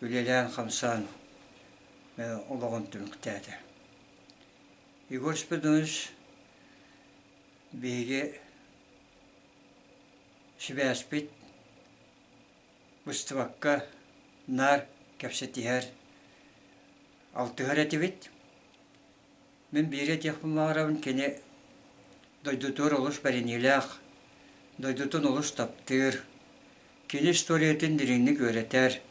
үлэлээн-хамсаан олоҕун түмүктээтэ. Егор Спиридонович биһиги сибээспит быстыбакка наар кэпсэтиһэр, алтыһар этибит. Мин биири этиэхпин баҕарабын, кини дойдутугар олус бэриниилээх, дойдутун олус таптыыр, кини историятын дириҥник үөрэтэр,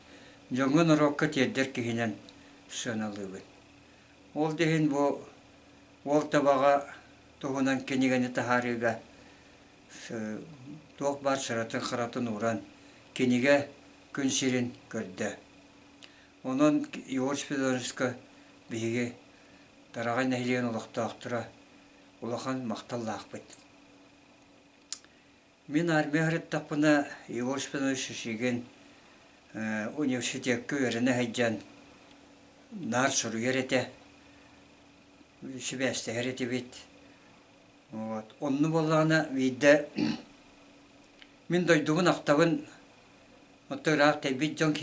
дьоҥҥо-норуокка тиэрдэр киһинэн сыаналыыбын. Ол да иһин бу уол табаҕа туһунан кинигэни таһаарыыга туох баар сыратын-харатын ууран кинигэ күн сирин көрдө. Онон Егор Спиридоновичка биһиги Тараҕай нэһилиэгин олохтоохторо улахан махталлаахпыт. Мин армия сырыттахпына Егор Спиридонович Шишигин университекка үөрэнэ сылдьан наар суруйар этэ, сибээстэһэр этибит. Вот. Онно буоллаҕына биирдэ мин дойдубун ахтабын, оттон ыраах тэйбит дьон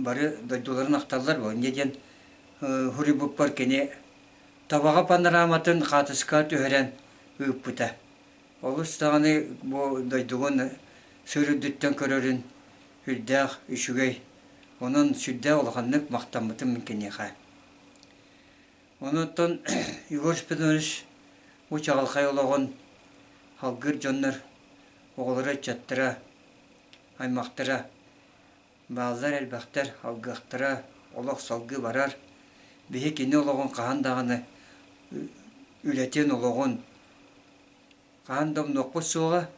бары дойдуларын ахталлар буо. Инньэ диэн суруйбуппар кини Табаҕа панораматын хаатыска түһэрэн ыыппыта. Олус даҕаны бу дойдугун сыр үрдүттэн көрөрүн үрдээх үчүгэй. Онон сүрдээх улаханнык махтаммытым мин киниэхэ. Онуттан Егор Спиридонович бу чаҕылхай олоҕун салгыыр дьоннор оҕолоро, ыччаттара, аймахтара бааллар элбэхтэр, алгыахтара, олох салгыы барар. Биһи кини олоҕун хаһан даҕаны үлэтин, олоҕун хаһан да умнуохпут суоҕа,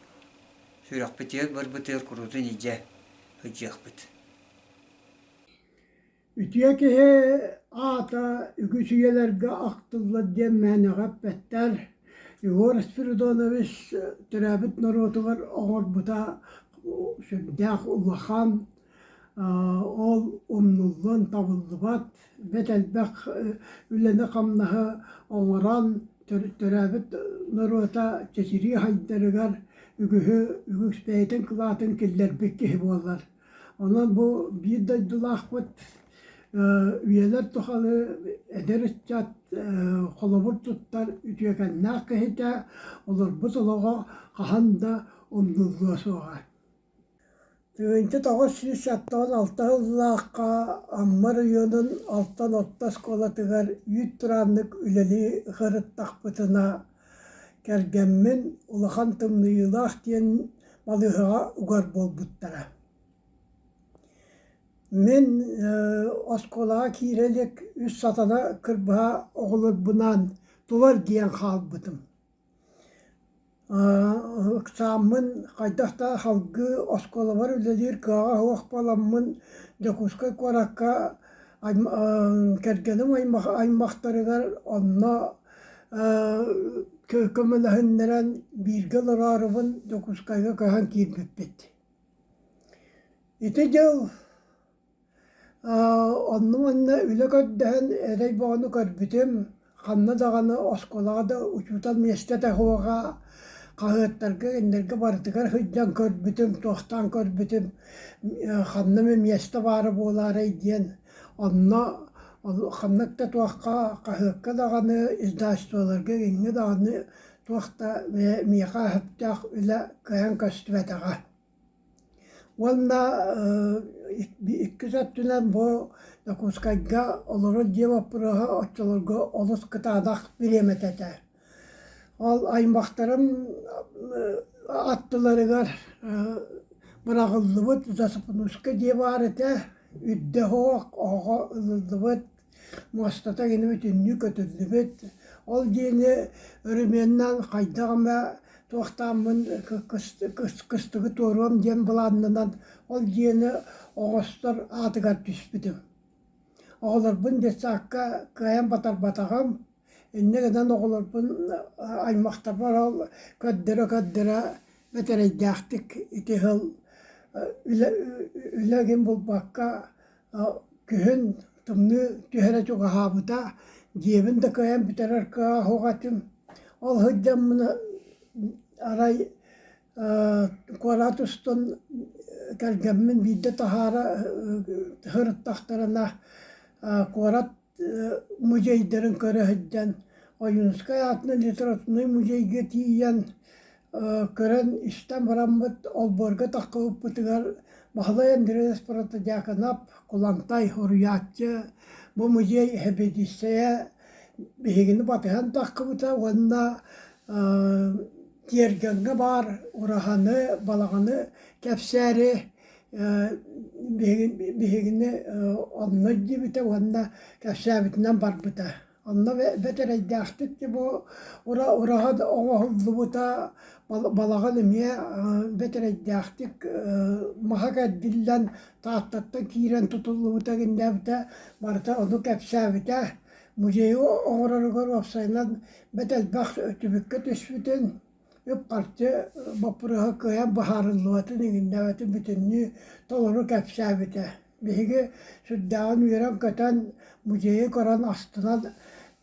сүрэхпитигэр барбытыгар куруутун илдьэ сылдьыахпыт.
Үтүө киһи аата үгүс үйэлэргэ ахтыллар диэн мээнэҕэ эппэттэр. Егор Спиридонович төрөөбүт норуотугар оҥорбута сүрдээх улахан, ол умнуллуон табыллыбат, бэрт элбэх үлэни-хамнаһы оҥорон төрөөбүт норуота чэчирии сайдарыгар үгүһү үгүс бэйэтин кылаатын киллэрбит киһи буолар. Онон бу биир дойдулаахпыт. Үйэлэр тухары эдэр ыччат холобур туттар үтүөкэннээх киһитэ олорбут олоҕо хаһан да умнуллуо суоҕа. 1976 сыллаахха Амма оройуонун Алтан орто оскуолатыгар үүт турааннык үлэлии сырыттахпытына, кэргэммин улахан тымныйыылаах диэн балыыһаҕа угар буолбуттара. Мин оскуолаҕа киирэ илик үс сатана кырбаһа оҕолорбунаан тула эргийэн хаалбытым. Ыксааммын хайдах да салгыы оскуолабар үлэлиир кыаҕа суох буоламмын Дьокуускай куоракка кэргэним аймахтарыгар онно көмөлөһүннэрэн бииргэ олороорубун Дьокуускайга көһөн киирбиппит. Ити дьыл Онно-манна үлэ көрдөһөн эрэй бөҕөнү көрбүтүм, ханна даҕаны оскуолаҕа да учуутал миэстэтэ суоҕа, хаһыаттарга кинилэргэ барытыгар сылдьан көрбүтүм, туохтаан көрбүтүм, ханна эмэ миэстэ баара буолаарай диэн онно ханнык да туохха хаһыакка даҕаны, издательстволарга иҥҥэ даҕаны туох да миэхэ сөптөөх үлэ кыайан көстүбэтэҕэ. Уонна иккис өттүнэн бу Дьокуускайга олорор дьиэ боппуруоһа оччолорго олус кытаанах бириэмэтэ этэ. Ол аймахтарым аттыларыгар быраҕыллыбыт засыпнушка дьиэ баар этэ, үрдэ оһох, оһоҕо ылыллыбыт муостата гына бүтүннүү көтүллүбүт. Ол дьиэни өрөмүөннээн хайдах эмэ туохтааммын кыстыгы туоруом диэн былааннанан ол дьиэни оҥостор аатыгар түспүтүм. Оҕолорбун детсадка кыайан батарбатаҕым. Инньэ гынан оҕолорбун аймахтарбар ол көрдөрө-көрдөрө бэтэрэйдээхтик ити сыл үлэ үлэ гин булбакка Күһүн тымныы түһэрэ чугаһаабыта, дьиэбин да кыайан бүтэрэр кыаҕа суох этим. Ол сылдьаммын арай куорат устун кэргэммин биирдэ таһаара сырыттахтарына куорат музейдарын көрө сылдьан Ойуунускай аатынан литературнай музейга тиийэн көрөн истэн бараммыт олбуорга таххыбыппытыгар Баһылай Андреевич Протодьяконов Кулантай суруйааччы бу музей эспэдииссийэ биһигини батыһан таххыбыта уонна тиэргэҥҥэ баар ураһаны, балаҕаны кэпсээри биһигини онно илдьибитэ уонна кэпсээбитинэн барбыта. Онно бэтэрэйдээхтик бу ураһа оҥоһуллубута, балаҕан эмиэ бэтэрэйдээхтик маһа кэрдиллэн Тааттаттан киирэн тутуллубута гиннээбитэ, барыта ону кэпсээбитэ. Музейы оҥороругар уопсайынан бэрт элбэх түбүккэ түспүтүн, үп-харчы боппуруоһа кыайан быһаарыллыбатын иҥиннээбитин бүтүннүү толору кэпсээбитэ. Биһиги сүрдээҕин үөрэн-көтөн, музейы көрөн астынан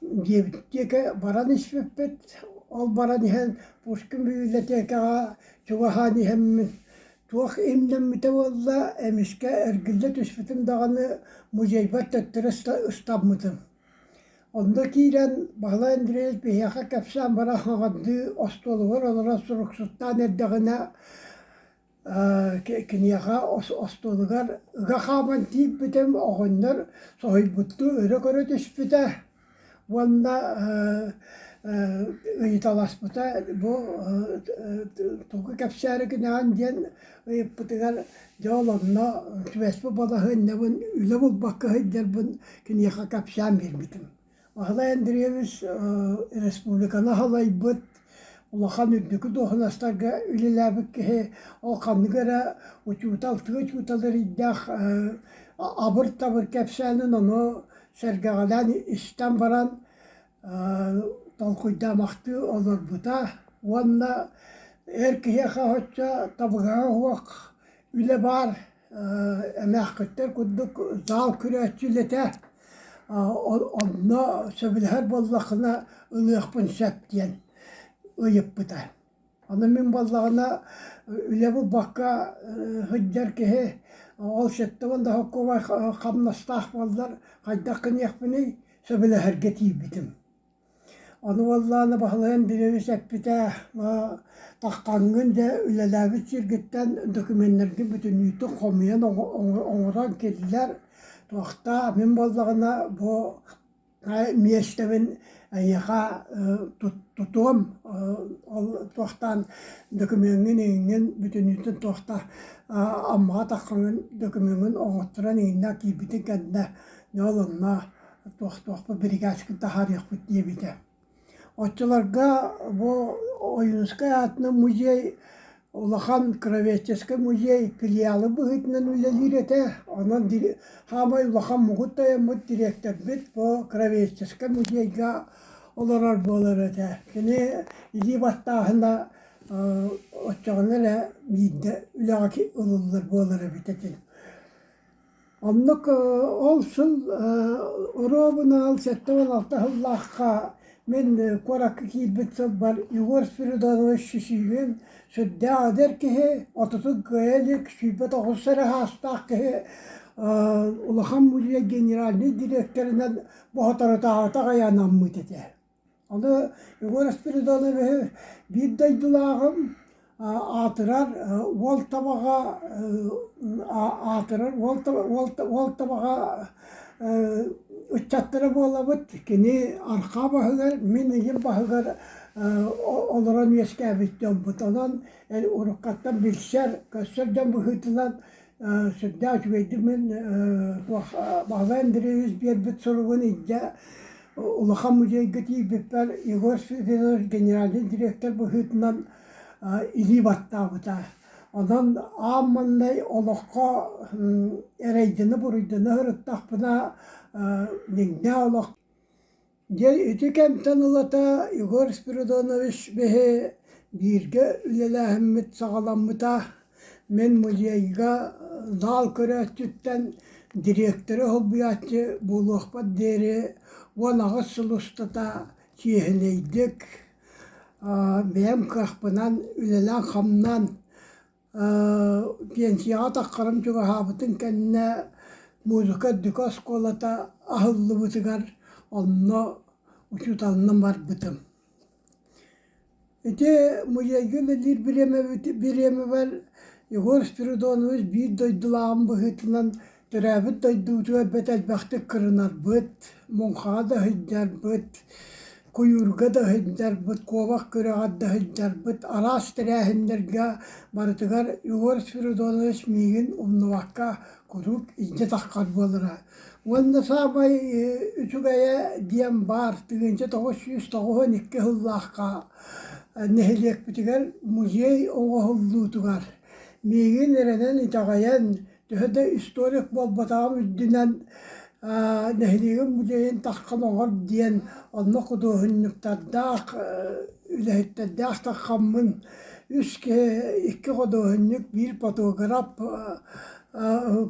дьиэбит диэки баран испиппит. Ол баран иһэн Пушкин бибилэтиэкэҕэ чугаһаан иһэммин туох имнэммитэ буолла, эмискэ эргиллэ түспүтүм даҕаны музейбар төттөрү ыстаммытым. Онно киирэн Баһылай Андреевич биһиэхэ кэпсээн баран хаҥардыы остуолугар олорон суруксуттаан эрдэҕинэ Киниэхэ остуолугар ыга хааман тиийбитим, оҕонньор соһуйбуттуу өрө көрө түспүтэ уонна ыйыталаспыта бу тугу кэпсээри гынаҕын диэн ыйыппытыгар дьэ ол онно түбэспит балаһыанньабын үлэ булбакка сылдьарбын киниэхэ кэпсээн биэрбитим. Баһылай Андреевич республиканы салайбыт, улахан үрдүкү дуоһунастарга үлэлээбит киһи, ол ханнык эрэ учуутал, тыа учуутала эрийдээх абыр-табыр кэпсээнин ону сэргэҕэлээн истэн баран толкуйдаамахтыы олорбута уонна эр киһиэхэ оччо табыгаһа суох үлэ баар эмээххиттэр курдук зал күрээччи үлэтэ онно сөбүлэһэр буоллаххына ылыахпын сөп диэн ыйыппыта. Аны мин буоллаҕына үлэ булбакка сылдьар киһи. Ол 70 да холкуобай хамнастаах буоллар хайдах гыныахпыный, сөбүлэһэргэ тиийбитим. Ону буоллаҕына Баһылай Андреевич эппитэ, таххаҥҥын дьэ үлэлээбит сиргиттэн докуменнаргын бүтүннүүтүн хомуйан оҥорон киллэр, туохтаа мин буоллаҕына бу миэстэбин эйиэхэ тутуом, ол туохтаан докумуоҥҥун иҥҥин бүтүннүүтүн туохта Аммаҕа таххаҥҥын докумуоҥҥун оҥотторон иҥиннээх киирбитин кэннэ дьэ ол онно туох-туохпут биригээскин таһаарыахпыт диэбитэ. Оччолорго бу Ойуунускай аатынан музей улахан краеведческай музей филиалы быһыытынан үлэлиир этэ. Онон хаамай улахан муҥут тойоммут дириэктэрбит бу краеведческай музейга олорор буолар этэ. Кини илии баттааһына оччоҕуна эрэ биирдэ үлэҕэ ылыллар буолар эбит этин. Оннук ол сыл оруобуна 76 сыллаахха мин куоракка киирбит сылбар Егор Спиридонович Шишигин сүрдээх эдэр киһи, отутун кыайа илик, 29 эрэ саастаах киһи улахан музей генеральнай дириэктэринэн соторутааҕыта аҕай анаммыт этэ. Аны Егор Спиридоновиһы биир дойдулааҕым аатырар уол табаҕа аатырар уол уол табаҕа ыччаттара буолабыт. Кини арҕаа баһыгар, мин илин баһыгар олорон үөскээбит дьоммут. Онон уруккаттан билсэр, көрсөр дьон быһыытынан Сүрдээх үчүгэйдик мин туох Баһылай Андреевич биэрбит суругун илдьэ улахан музейга тиийбиппэр Егор Спиридонович генеральнай директор быһыытынан илии баттаабыта. Онон аан маҥнай олоххо эрэйдэнэ-буруйдана сырыттахпына дьиҥнээх олох Дьэ ити кэмтэн ылата Егор Спиридонович биһи бииргэ үлэлээһиммит саҕаламмыта. Мин музейга зал көрөөччүттэн дириэктэри солбуйааччы буолуохпар диэри 18 сыл устата чиэһинэйдик, бэйэм кыахпынан үлэлээн-хамнаан Пенсияҕа таххарым чугаһаабытын кэннэ музыка үрдүкү оскуолата аһыллыбытыгар онно учууталынан барбытым. Ити музейга үлэлиир бириэмэбэр Егор Спиридонович биир дойдулааҕым быһыытынан Төрөөбүт дойдубутугар бэрт элбэхтик кырынарбыт, муҥхаҕа да сылдьарбыт, куйуурга да сылдьарбыт, куобах күрэҕэр да сылдьарбыт, араас тэрээһиннэргэ барытыгар Егор Спиридонович миигин умнубакка куруук илдьэ таххар буолара. Уонна саамай үчүгэйэ диэн баар, 1992 сыллаахха нэһилиэкпитигэр музей оҥоһуллуутугар миигин эрэнэн итэҕэйэн Төһө да историк буолбатаҕым үрдүнэн нэһилиэгим музейын таххан оҥор диэн онно худуоһунньуктардаах, үлэһиттэрдээх таххаммын үс киһи, икки худуоһунньук, биир фотограф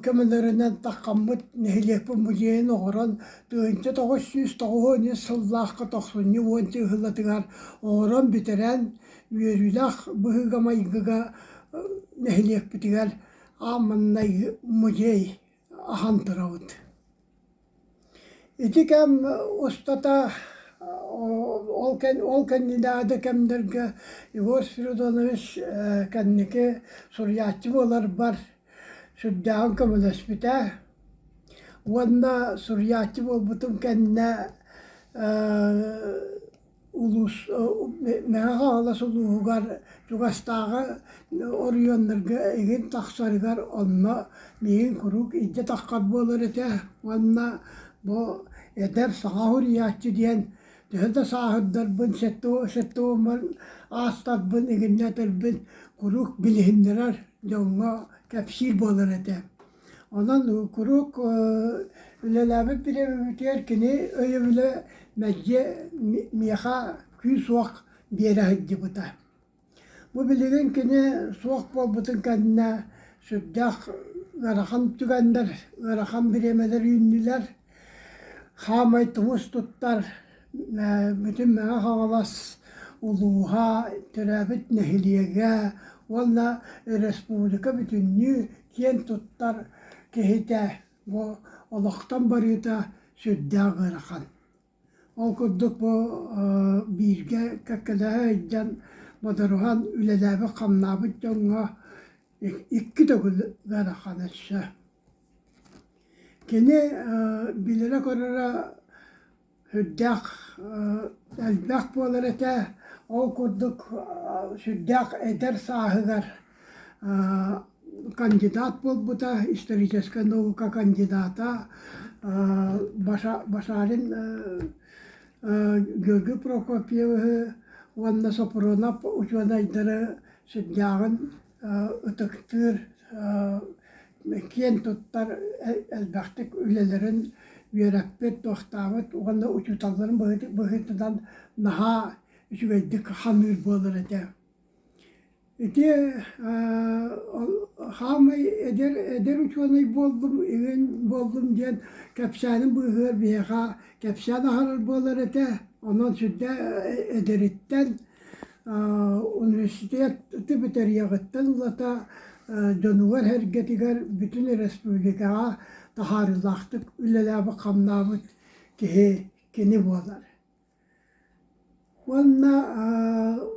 көмөлөрүнэн таххаммыт нэһилиэкпин музейын оҥорон 1993 сыллаахха тохсунньу уонча ыһыллатыгар оҥорон бүтэрэн үөрүүлээх быһыыга-майгыга нэһилиэкпитигэр Аан маҥнай музей аһан турабыт. Ити кэм устата ол ол кэннинээҕи да кэмнэргэ Егор Спиридонович кэнники суруйааччы буоларбар сүрдээҕин көмөлөспүтэ уонна суруйааччы буолбутум кэннэ улуус Мэҥэ Хаҥалас улууһугар чугастааҕы оройуоннарга игин тахсарыгар онно миигин куруук илдьэ таххар буолар этэ уонна бу эдэр саҥа суруйааччы диэн төһө да сааһырдарбын сэттэ уоммар аастарбын игиннэтэрбин куруук билиһиннэрэр дьоҥҥо кэпсиир буолар этэ. Онон куруук үлэлээбит бириэмэбитигэр кини өйөбүлэ мэлдьи миэхэ күүс-уох биэрэ сылдьыбыта. Бу билигин кини суох буолбутун кэннэ сүрдээх ыарахан түгэннэр, ыарахан бириэмэлэр үүннүлэр. Хаамай тумус туттар бүтүн Мэҥэ Хаҥалас улууһа, төрөөбүт нэһилиэгэ уонна республика бүтүннүү киэн туттар. киһитэ бу олохтон барыыта сүрдээх ыарахан. Ол курдук бу бииргэ кэккэлэһэ сылдьан бодоруһан үлэлээбит-хамнаабыт дьоҥҥо икки төгүл ыарахан өссө. Кини билэрэ-көрөрө сүрдээх элбэх буолар этэ. Ол курдук сүрдээх эдэр сааһыгар кандидат буолбута, историческай наука кандидата Башарин Георгий Прокопьевиһы уонна Сопрунов учуонайдары сүрдээҕин ытыктыыр, киэн туттар элбэхтик үлэлэрин үөрэппит, туохтаабыт уонна учууталларын быһыытынан наһаа үчүгэйдик ханыыр буолар этэ. Ити хаамай эдэр эдэр учуонай буоллум, игин буоллум диэн кэпсээнин быыһыгар биһиэхэ кэпсээн аһарар буолар этэ. Онон сүрдээх эдэриттэн университеты бүтэриэҕиттэн ылата дьонугар-сэргэтигэр бүтүн республикаҕа таһаарыылаахтык үлэлээбит-хамнаабыт киһи кини буолар. Уонна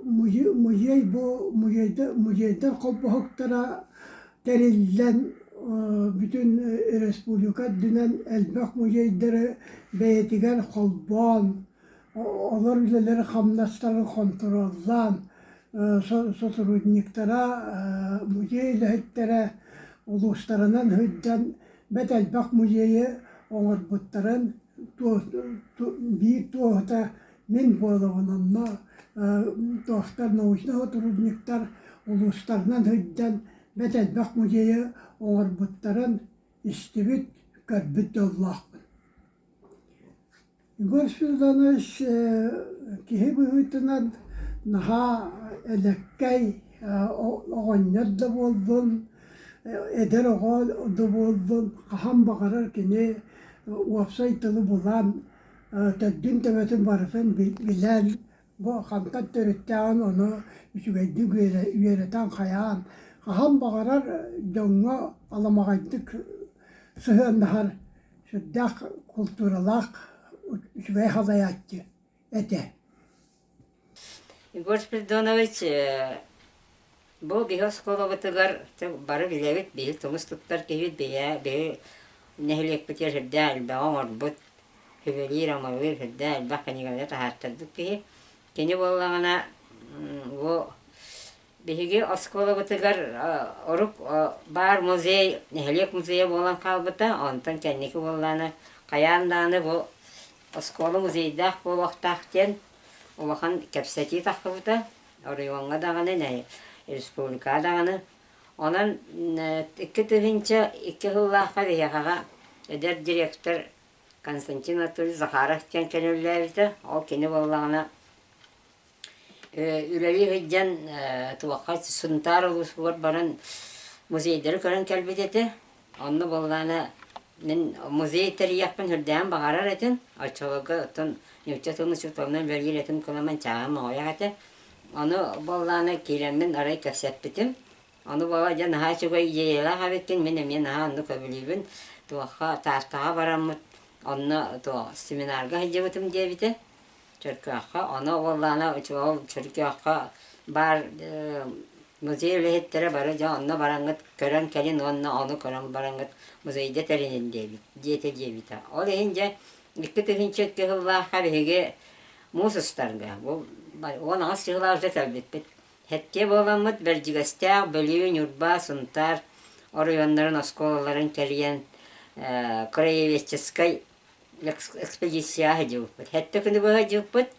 музей бу музейдар холбоһуктара тэриллэн бүтүн республика үрдүнэн элбэх музейдары бэйэтигэр холбоон олор үлэлэри-хамнастарын хонтуруоллаан сотрудниктара музей үлэһиттэрэ улуустарынан сылдьан бэрт элбэх музейы оҥорбуттарын биир туоһута мин буолабын онно туохтар научнай сотрудниктар улуустарынан сылдьан бэрт элбэх музейы оҥорбуттарын истибит, көрбүт дьоллоохпун. Егор Спиридонович киһи быһыытынан наһаа элэккэй, оҕонньор да буоллун, эдэр оҕо да буоллун, хаһан баҕарар кини уопсай тылы булан, төрдүн-төбөтүн барытын билэн, бу хантан төрүттээҕин ону үчүгэйдик үөрэтэн хайаан, хаһан баҕарар дьоҥҥо аламаҕайдык сыһыаннаһар сүрдээх култууралаах үчүгэй салайааччы этэ.
Егор Спиридонович, бу биһи оскуолабытыгар бары билэбит, биһи тумус туттар киһибит, биһи, биһи нэһилиэкпитигэр сүрдээх элбэҕи оҥорбут, сүбэлиир-амалыыр сүрдээх элбэх кинигэлэри таһаартарбыт киһи. Кини буоллаҕына бу Биһиги оскуолабытыгар орук баар музей, нэһилиэк музейа буолан хаалбыта, онтон кэнники буоллаҕына хайаан даҕаны бу оскуола музейдаах буолуохтаах диэн улахан кэпсэтии тахсыбыта, оройуоҥҥа даҕаны, республикаҕа даҕаны. Онон 2002 сыллаахха биһиэхэҕэ эдэр директор Константин Анатольевич Захаров диэн көнүллээбитэ. Ол кини буоллаҕына Үлэлии сылдьан туохха Сунтаар улуусугар баран музейдары көрөн кэлбит этэ. Онно буоллаҕына мин музей тэрийиэхпин сүрдээҕин баҕарар этим. Оччолорго оттон нуучча тылын учууталынан үлэлиир этим кыламан чааһым аҕыйах этэ. Ону буоллаҕына киирэммин арай кэпсэппитим. Ону буола дьэ наһаа үчүгэй идеялаах эбиккин, мин эмиэ наһаа оннук сөбүлүүбүн. Туохха Тааттаҕа бараммыт онно туох семинарга сылдьыбытым диэбитэ. Чөркөөххө, ону уоллаана ол Чөркөөххө баар музей үлэһиттэрэ бары дьэ онно бараҥҥыт көрөн кэлин уонна ону көрөн бараҥҥыт музейда тэринин диэбит диэтэ диэбитэ. Ол иһин дьэ 2002 сыллаахха биһиги муус устарга бу 18 сыллаах уже кэлбиппит. Хэттиэ буоламмыт Бэрдьигэстээх, Бүлүү, Ньурба, Сунтаар оройуоннарын оскуолаларын кэрийэн краеведческай экспедицияҕа сылдьыбыппыт. Сэттэ күнү быһа сылдьыбыппыт.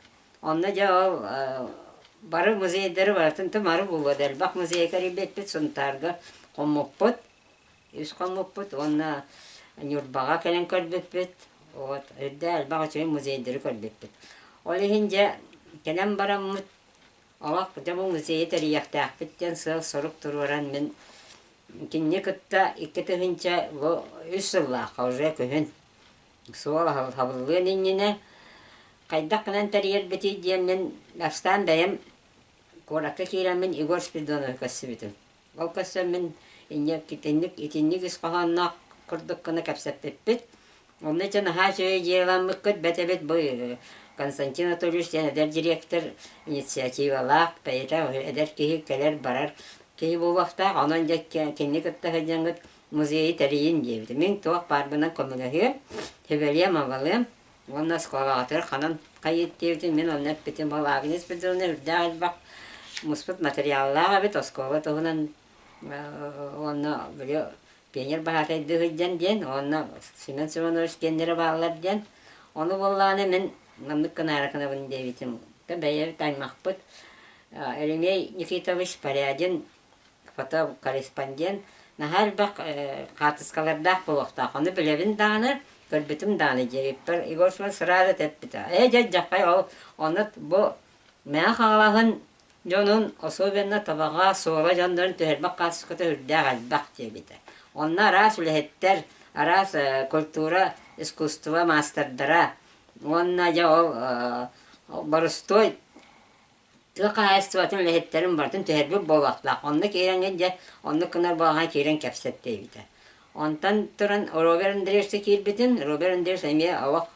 Онно дьэ ол бары музейдары барытын тымары булуо да элбэх музейга кэрийбиппит, Сунтаарга хоммуппут, үс хоммуппут уонна Ньурбаҕа кэлэн көрбүппүт. Вот үрдэ элбэх үчүгэй музейдары көрбүппүт. Ол иһин дьэ кэлэн бараммыт олох дьэ бу музейы тэрийиэхтээхпит диэн сыал-сорук туруоран мин кинини кытта 2000 бу үс сыллаахха уже күһүн суол хабыллыан иннинэ хайдах гынан тэрийэрбитий диэммин бастаан бэйэм куоракка киирэммин Егор Спиридоновы көрсүбүтүм. Ол көрсөммүн инник итинник ис хоһоонноох.
курдук гына кэпсэппиппит. Онно дьэ наһаа үчүгэй дьыаламмыккыт бэт эбит бу Константин Анатольевич диэн эдэр директор инициативалаах бэйэтэ эдэр киһи кэлэр-барар киһи буолуохтаах. Онон дьэ кинини кытта сылдьаҥҥыт музейы тэрийин диэбитэ. Мин туох баарбынан көмөлөһүөм, сүбэлиэм-абалыам уонна оскуолаҕытыгар ханан хайыт диэбитин мин онно эппитим. Ол Агния Спиридоновна үрдээх элбэх муспут материаллаах эбит оскуола туһунан уонна били пионер баһаатайдыы сылдьан диэн уонна Семен Семенович диэннэрэ бааллар диэн. Ону буоллаҕына мин маннык гынаары гынабын диэбитим. Бэйэбит аймахпыт Еремей Никитович Порядин фотокорреспондент наһаа элбэх хаартыскалардаах буолуохтаах. Ону билэбин даҕаны, көрбүтүм даҕаны диэбиппэр Егор Семенович сразу эппитэ. Ээ дьэ дьахай ол ону бу Мэҥэ Хаҥалаһын дьонун, особенно Табаҕа, Суола дьоннорун түһэрбэх хаартыската үрдээх элбэх диэбитэ. Онно араас үлэһиттэр, араас культура, искусство маастардара уонна дьэ ол боростуой тыа хаһаайыстыбатын үлэһиттэрин барытын түһэрбит буолуохтаах. Онно киирэҥҥин дьэ оннук гынар буолаҕын киирэн кэпсэт диэбитэ. Онтон туран Роберт Андреевичка киирбитим. Роберт Андреевич эмиэ олох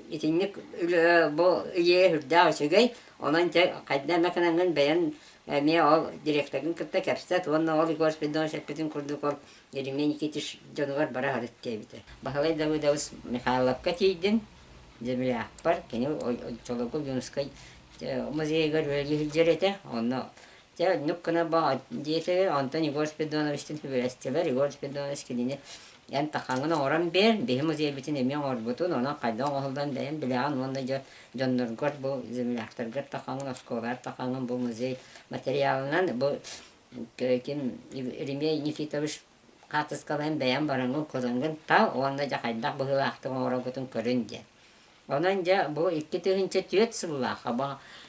итинник үлэ бу идея сүрдээх үчүгэй. Онон дьэ хайда эмэ гынаҥҥын бэйэн эмиэ ол директоргын кытта кэпсэт уонна ол Егор Спиридонович эппитин курдук ол Еремей Никитич дьонугар бара сырыт диэбитэ. Баһылай Давыдович Михайловка тиийдим. Земляппар кини оччолорго Юнскай музейыгар үлэлии сылдьар этэ. Онно Дьэ, оннук гына диэтэ, онтон Егор Спиридоновичтыын сүбэлэстилэр. Егор Спиридонович кинини эн тахаҥҥын оҥорон биэр, биһи музейбытын эмиэ оҥорбутун, онон хайдах оҥоһуллан бэйэм билэҕин уонна дьэ дьонноргор бу земляктаргар тахаҥҥын, оскуолаҕар тахаҥҥын бу музей материалынан бу ким Еремей Никитович хаартыскаларын бэйэм бараҥҥын көрөҥҥүн тал уонна дьэ хайдах быһыылаахтык оҥороргутун көрүн диэн. Онон дьэ бу 2004 сыллаахха бу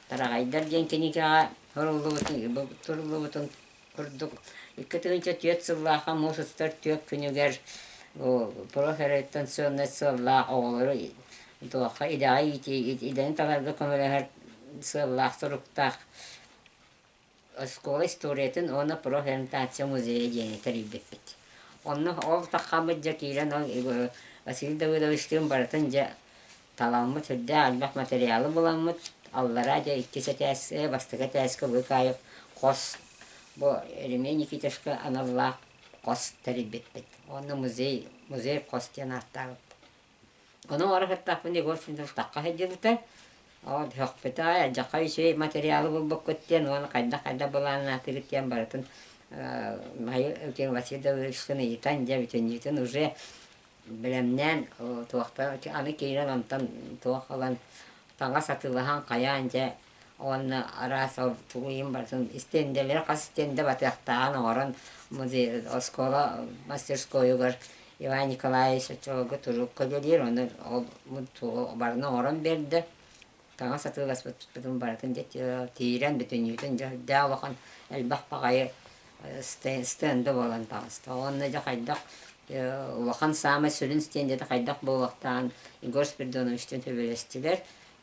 Тараҕайдар диэн кинигэҕэ суруллубутун, суруллубутун курдук 2004 сыллаахха муус устар түөрт күнүгэр бу профориентационнай сыаллаах оҕолору туохха идэҕэ иитии идэни таларга көмөлөһөр сыаллаах соруктаах Оскуола историятын уонна профориентация музейа диэни тэрийбиппит. Онно ол таххаммыт дьэ киирэн ол Василий Давыдовичтыын барытын дьэ таламмыт сүрдээх элбэх материалы буламмыт аллараа дьэ иккис этээс бастакы этээскэ Лыкаев хос бу Еремей Никитичка аналлаах хос тэрийбиппит. Уонна музей музей хос диэн ааттаабыппыт. Ону оҥоро сыттахпына Егор Семенович тахха сылдьыбыта. Ол сөхпүтэ, алдьархай үчүгэй материалы булбуккут диэн уонна хайдах-хайдах былааннаатыгыт диэн барытын Михаил Василий Давыдовичтан ыйытан дьэ бүтүннүүтүн уже бэлэмнээн туохтан аны киирэн онтон туох ылан таҥас атыылаһан хайаан дьэ уонна араас ол тугу иһин барытын истиэндэлэри хас истиэндэ батыахтааҕын оҥорон музей оскуола мастерскойугар Иван Николаевич оччолорго турукка үлэлиир ону ол барыны оҥорон биэрдэ таҥас атыыласпыппытын барытын дьэ тиирэн бүтүннүүтүн дьэ үрдээх улахан элбэх баҕайы стенда буолан таҕыста уонна дьэ хайдах улахан саамай сүрүн стендэтэ хайдах буолуохтааҕын Егор Спиридоновичтыын сөбүлэстилэр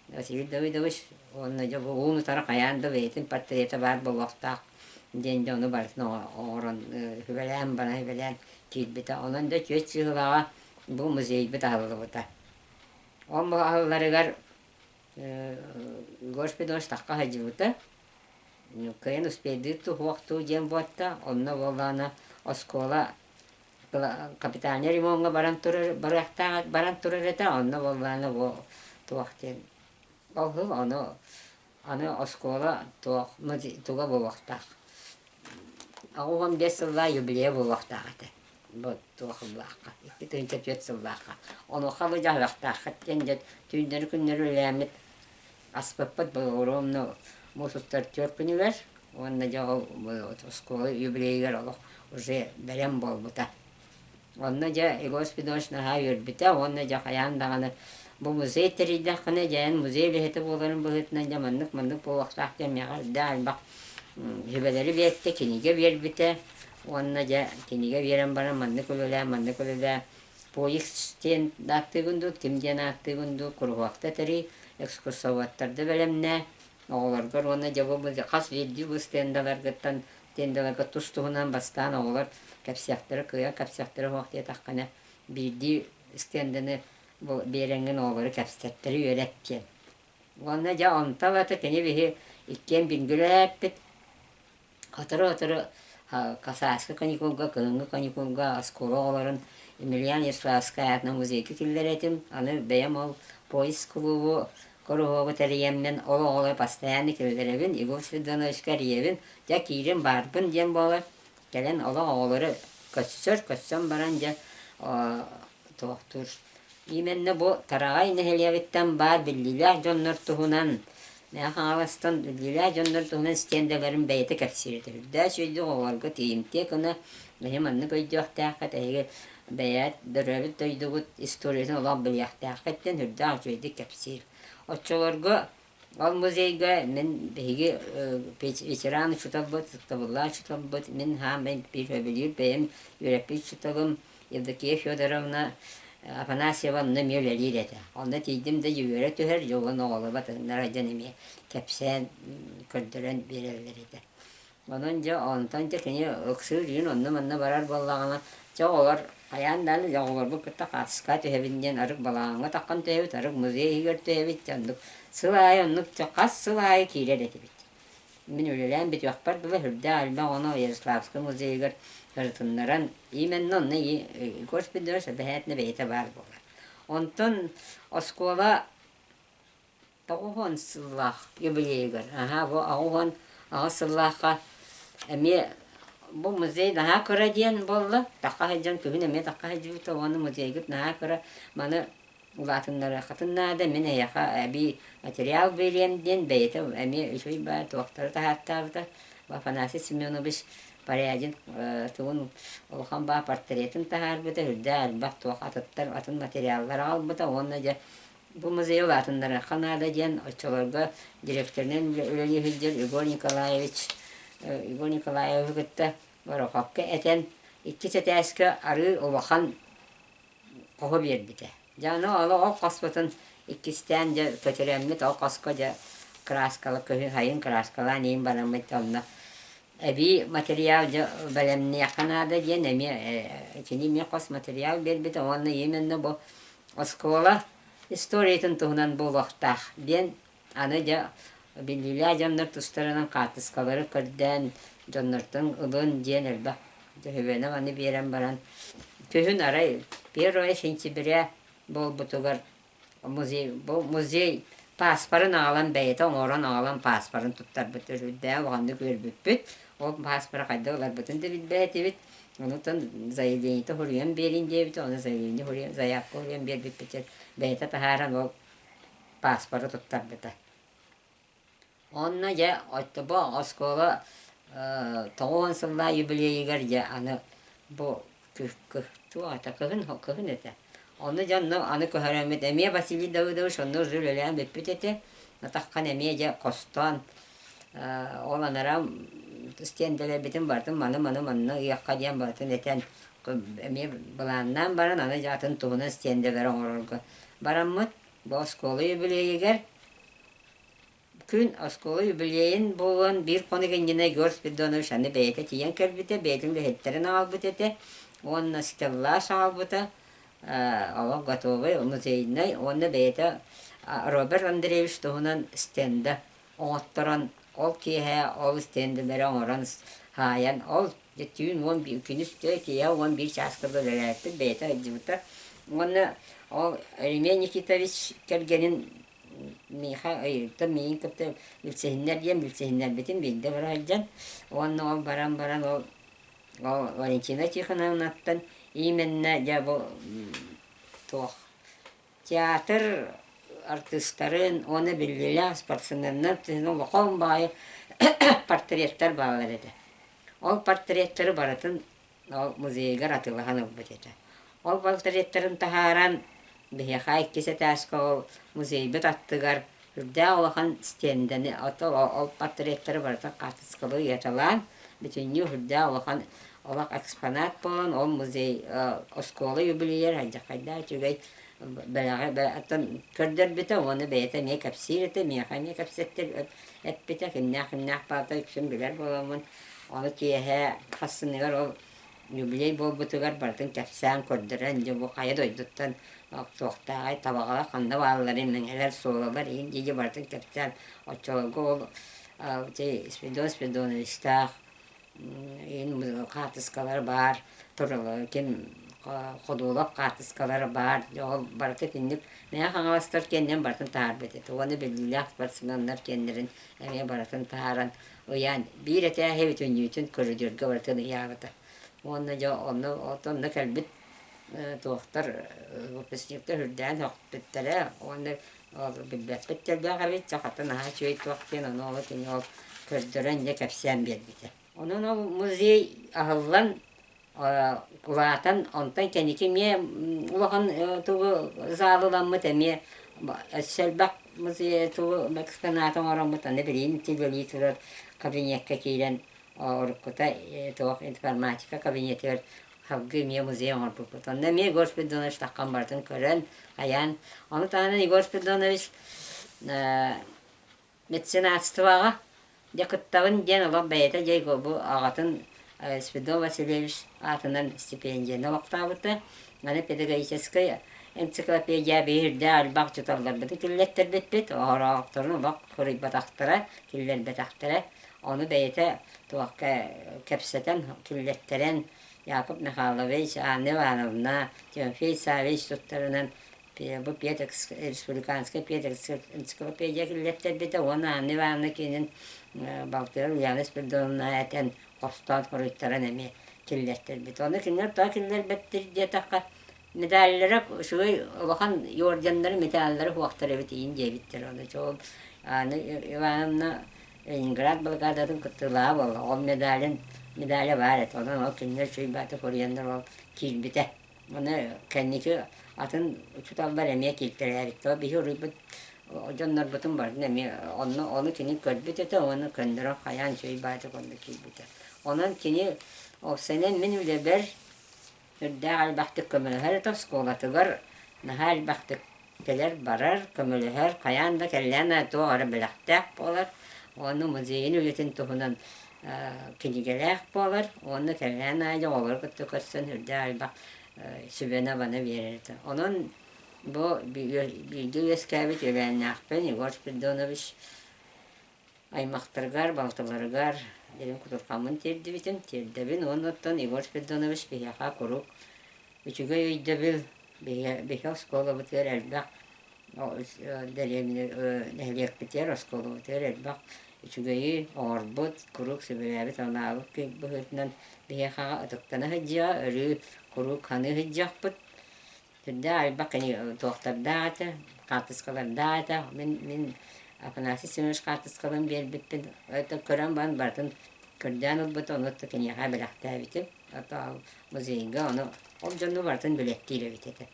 Василий Давыдович уонна дьэ бу уун утары хайаан да бэйэтин портрета баар буолуохтаах диэн дьону барытын оҥорон сүбэлээн баран сүбэлээн киирбитэ. Онон да түөрт чыыһылаҕа бу музейбыт аһыллыбыта. Ол аһылларыгар Егор Спиридонович тахха сылдьыбыта. Кыайан успейдыыр туһуохтуу диэн буотта. Онно буоллаҕына оскуола капитальнай ремоҥҥа баран турар барыахтаах баран турар этэ онно буоллаҕына бу туох диэн ол сыл ону аны оскуола туох туга буолуохтаах 85 сыллаах юбилейа буолуохтаах этэ бу туох сыллаахха 2004 сыллаахха онуоха бу дьаһалыахтааххыт диэн дьэ түүннэри күннэри үлэлээммит аспыппыт бу ровно муус устар түөрт күнүгэр уонна дьэ ол оскуола юбилейыгар олох уже бэлэм буолбута. Онно дьэ Егор Спиридонович наһаа үөрбүтэ уонна дьэ хайаан даҕаны бу музей тэрийдэххинэ дьэ эн музей үлэһитэ буоларын быһыытынан дьэ маннык-маннык буолуохтаах диэн миэхэ үрдээх элбэх сүбэлэри биэртэ, кинигэ биэрбитэ уонна дьэ кинигэ биэрэн баран маннык үлэлээ, маннык үлэлээ Поиск диэн ааттыыбын дуу, ким диэн ааттыыбын дуу, куруһуокта тэрий, экскурсоводтарда бэлэмнээ, оҕолоргор уонна дьэ бу хас биирдии бу стендаларгыттан Стендаларга тус-туһунан бастаан оҕолор кэпсиэхтэрэ, кыайан кэпсиэхтэрэ суох диэтэххинэ, биирдии стендэни бу биэрэҥҥин оҕолору кэпсэттэри үөрэт диэн. Уонна дьэ онто ылата кини биһи иккиэн бингүлээппит Сотору-сотору сааскы каникулга, кыһыҥҥы каникулга оскуола оҕолорун Емельян Ярославскай аатынан музейга киллэрэр этим. Аны бэйэм ол поиск кулуубу, куруһуогу тэрийэммин ол оҕолору постоянно киллэрэбин, Егор Спиридоновичка эрийэбин, дьэ киирин баарбын диэн буолар. Кэлэн олох оҕолору көрсөр, көрсөн баран дьэ туохтуур Именно бу Тараҕай нэһилиэгиттэн баар биллиилээх дьоннор туһунан Мэҥэ Хаҥаластан биллиилээх дьоннор туһунан стендэлэрин бэйэтэ кэпсиир этэ. Үрдээх үчүгэйдик оҕолорго тиийимтиэ гына эһи маннык өйдүөхтээххит, эһиги бэйэҕит төрөөбүт дойдугут историятын олох билиэхтээххит диэн үрдээх үчүгэйдик кэпсиир. Оччолорго Ол музейга мин биһиги ветеран учууталбыт, сыттабыллаах учууталбыт, мин хаамай биир сөбүлүүр бэйэм үөрэппит учууталым Евдокия Федоровна Афанасьева онно эмиэ үлэлиир этэ. Онно тиийдим да үөрэ түһэр, дьолун оҕолору батыһыннара дьон эмиэ кэпсээн, көрдөрөн биэрэллэр этэ. Онон дьэ онтон дьэ кини ыксыыр үүн онно-манна барар буоллаҕына, чэ оҕолор хайаан даҕаны дьэ оҕолорбут кытта хаартыскаҕа түһэбин диэн арыт балаҕаҥҥа таххан түһэбит, арыт музей иһигэр түһэбит, дьэ оннук сыл аайы оннук дьэ хас сыл аайы киирэр этибит. Мин үлэлээн бүтүөхпэр дылы сүрдээх элбэх оҕону Ярославскай музейыгар сырытыннаран, именно онно Егор Спиридонович эбэһээтинэ бэйэтэ баар буолар. Онтон оскуола 90 сыллаах юбилейыгар, аһаа бу 88 сыллаахха эмиэ бу музей наһаа кыра диэн буолла. Тахха сылдьан күһүн эмиэ тахха сылдьыбыта уонна музейгыт наһаа кыра, маны улаатыннарыаххытын наада, мин эһиэхэ эбии материал биэриэм диэн бэйэтэ эмиэ үчүгэй баар туохтары таһаартаабыта. Афанасий Семенович Порядин тугун улахан баа портретын таһаарбыта, үрдээх элбэх туох атыттар атын материаллар аҕалбыта уонна дьэ Бу музейы улаатыннарыахха наада диэн оччолорго директорынан үлэлии сылдьар Егор Николаевич Егор Николаевиһы кытта Гороховка этэн иккис этээскэ арыы улахан хоһу биэрбитэ. Дьэ аны олох ол хоспутун иккистээн дьэ көтүрэммит ол хоско дьэ кырааскала күһүн сайын кырааскалаан иин бараммыт онно эбии материал дьэ бэлэмниэххэ наада диэн эмиэ кини эмиэ хос материал биэрбитэ уонна именно бу Оскуола историятын туһунан буолуохтаах диэн аны дьэ биллиилээх дьоннор тустарынан хаартыскалары көрдөөн дьоннортон ылын диэн элбэх дьөһүөнэ маны биэрэн баран күһүн арай первое сентября буолбутугар музей бу музей пааспарын аҕалан бэйэтэ оҥорон аҕалан пааспарын туттарбыт үрдээх улаханнык үөрбүппүт ол пааспары хайдах ыларбытын да билбэт этибит Онутан заявлениета суруйан биэрин диэбитэ, ону заявление суруйан, заявка суруйан биэрбиппитигэр бэйэтэ таһааран ол пааспары туттарбыта. Онно дьэ бу оскуола 90 сыллаах юбилейыгар дьэ аны бу туох этэ кыһын кыһын этэ. Ону дьэ онно аны көһөрөммүт эмиэ Василий Давыдович онно уже үлэлээн бүппүт этэ. Атаххан эмиэ дьэ хостоон Ол анараа стендэлэрбитин барытын маны-маны манна ыйыахха диэн барытын этэн эмиэ былааннаан баран аны дьэ атын туһунан стендэлэри оҥорорго бараммыт бу оскуола юбилейыгар күн оскуола юбилейын буолуон биир хонук иннинэ Егор Спиридонович аны бэйэтэ тиийэн кэлбитэ бэйэтин үлэһиттэрин аҕалбыт этэ уонна стеллаж аҕалбыта олох готовый музейнай уонна бэйэтэ Роберт Андреевич туһунан стенда оҥотторон, ол киэһэ ол стендэлэри оҥорон хаайан, ол дьэ түүн 11 күнүс киэһэ 11 чааска үлэлээбиппит, бэйэтэ сылдьыбыта. Уонна ол Еремей Никитович кэргэнин миэхэ ыйыттан миигин кытта билсиһиннэр диэн билсиһиннэрбитин биирдэ бара сылдьан уонна ол баран баран ол ол Валентина Тихоновнаттан именно дьэ бу туох Театр артыыстарын уонна биллиилээх спортсменнар улахан баҕайы портреттар бааллар этэ. Ол портреттары барытын ол музейыгар атыылаһан ылбыт этэ. Ол портреттарын таһааран биһиэхэ иккис этээскэ ол музейбыт аттыгар үрдээх улахан стендэни ол портреттары барытын хаартыскалыы ыйаталаан бүтүннүү үрдээх улахан олох экспонат буолан ол музей оскуола юбилейер алдьархайдаах үчүгэй бэлэҕи оттон көрдөрбүтэ уонна бэйэтэ эмиэ кэпсиир этэ миэхэ эмиэ кэпсэттэр эппитэ кимнээх кимнээх баата үксүн билэр буоламмын. Ону киэһэ хассыныгар ол юбилей буолбутугар барытын кэпсээн көрдөрөн, дьэ бу хайа дойдуттан туохтааҕый, табаҕалар ханна баалларын, мэҥэлэр, суолалар иһин дии барытын кэпсээн оччолорго ол ити Спиридон Спиридоновичтаах иһин хаартыскалара баар, ким Ходулов хаартыскалара баар, ол барыта итинник Мэҥэ Хаҥаластар киэннэрин барытын таһаарбыт этэ уонна биллиилээх спортсменнар киэннэрин эмиэ барытын таһааран ыйаан биир этээһи бүтүннүүтүн көрүдүөргэ барытын ыйаабыта. Уонна дьэ онно онно кэлбит туохтар выпускниктар үрдээн сөхпүттэрэ уонна билбэппит да элбэх эбит, чэ хата наһаа үчүгэй туох диэн ону ол кини ол көрдөрөн дьэ кэпсээн биэрбитэ. Онон ол музей аһыллан улаатан онтон кэнники эмиэ улахан тугу заалыламмыт эмиэ өссө элбэх музей тугу экспонат оҥороммут аны билигин үлэлии турар кабинекка киирэн уруккута туох информатика кабинетыгар салгыы эмиэ музей оҥорбуппут. Онно эмиэ Егор Спиридонович таххан барытын көрөн, хайаан. Ону таһынан Егор Спиридонович меценатствоҕа дьэ кыттабын диэн олох бэйэтэ дьэ бу аҕатын Спиридон Васильевич аатынан стипендияны олохтообута. Аны педагогическай энциклопедия биирдээх элбэх учууталларбытын киллэттэрбиппит, ороохторун олох кырыйбатахтара, киллэрбэтэхтэрэ. Ону бэйэтэ туохха кэпсэтэн, киллэттэрэн Яков Михайлович, Анна Ивановна, Тимофей Саввич туттарынан бу республиканскай педэнциклопедия киллэттэрбитэ уонна Анна Ивановна кинин балтыгар Ульяна Спиридоновна этэн хостоон хоруйтаран эмиэ киллэртэрбит. Ону кинилэр тоҕо киллэрбэттэр диэтэххэ, медаллара үчүгэй улахан орденнары, медаллары суохтар эбит иин диэбиттэр. Ону чуол Анна Ивановна Ленинград блокадатын кыттыылааҕа буолла. Ол медалин медаля баар этэ. Онон ол кинилэр үчүгэй бааты хоруйаннар ол киирбитэ. Аны кэнники атын учууталлар эмиэ кииртэлээбиттэр. Биһи уруйбут дьоннорбутун барытын эмиэ онно ону кини көрбүт этэ уонна көннөрөн хайаан үчүгэй баатык онно киирбитэ. Онон кини уопсайынан мин үлэбэр үрдээх элбэхтик көмөлөһөр этэ оскуолатыгар наһаа элбэхтик кэлэр-барар, көмөлөһөр, хайаан да кэллээн туох эрэ бэлэхтээх буолар. Уонна музейын үлэтин туһунан кинигэлээх буолар. Уонна кэллээн аайы оҕолору кытта көрсөн үрдээх элбэх сүбэни-абаны биэрэр этэ. Онон бу бииргэ үөскээбит үөлээннээхпин Егор Спиридонович аймахтарыгар, балтыларыгар дириҥ кутурҕаммын тиэрдибитим, тиэрдэбин уонна оттон Егор Спиридонович биһиэхэ куруук үчүгэй өйдөбүл биһи оскуолабытыгар элбэх дэриэбинэ нэһилиэкпитигэр оскуолабытыгар элбэх үчүгэйи оҥорбут, куруук сүбэлээбит анаабыт быһыытынан биһиэхэ ытыктана сылдьыаҕа, өрүү куруук саныы сылдьыахпыт. Сүрдээх элбэх кини туохтардаах этэ, хаартыскалардаах этэ. Мин мин Афанасий Семенович хаартыскаларын биэрбиппин это көрөн баран барытын көрдөөн ылбыта, ону киниэхэ бэлэхтээбитим. Ото музейга ону ол дьону барытын билэттиир эбит этэ.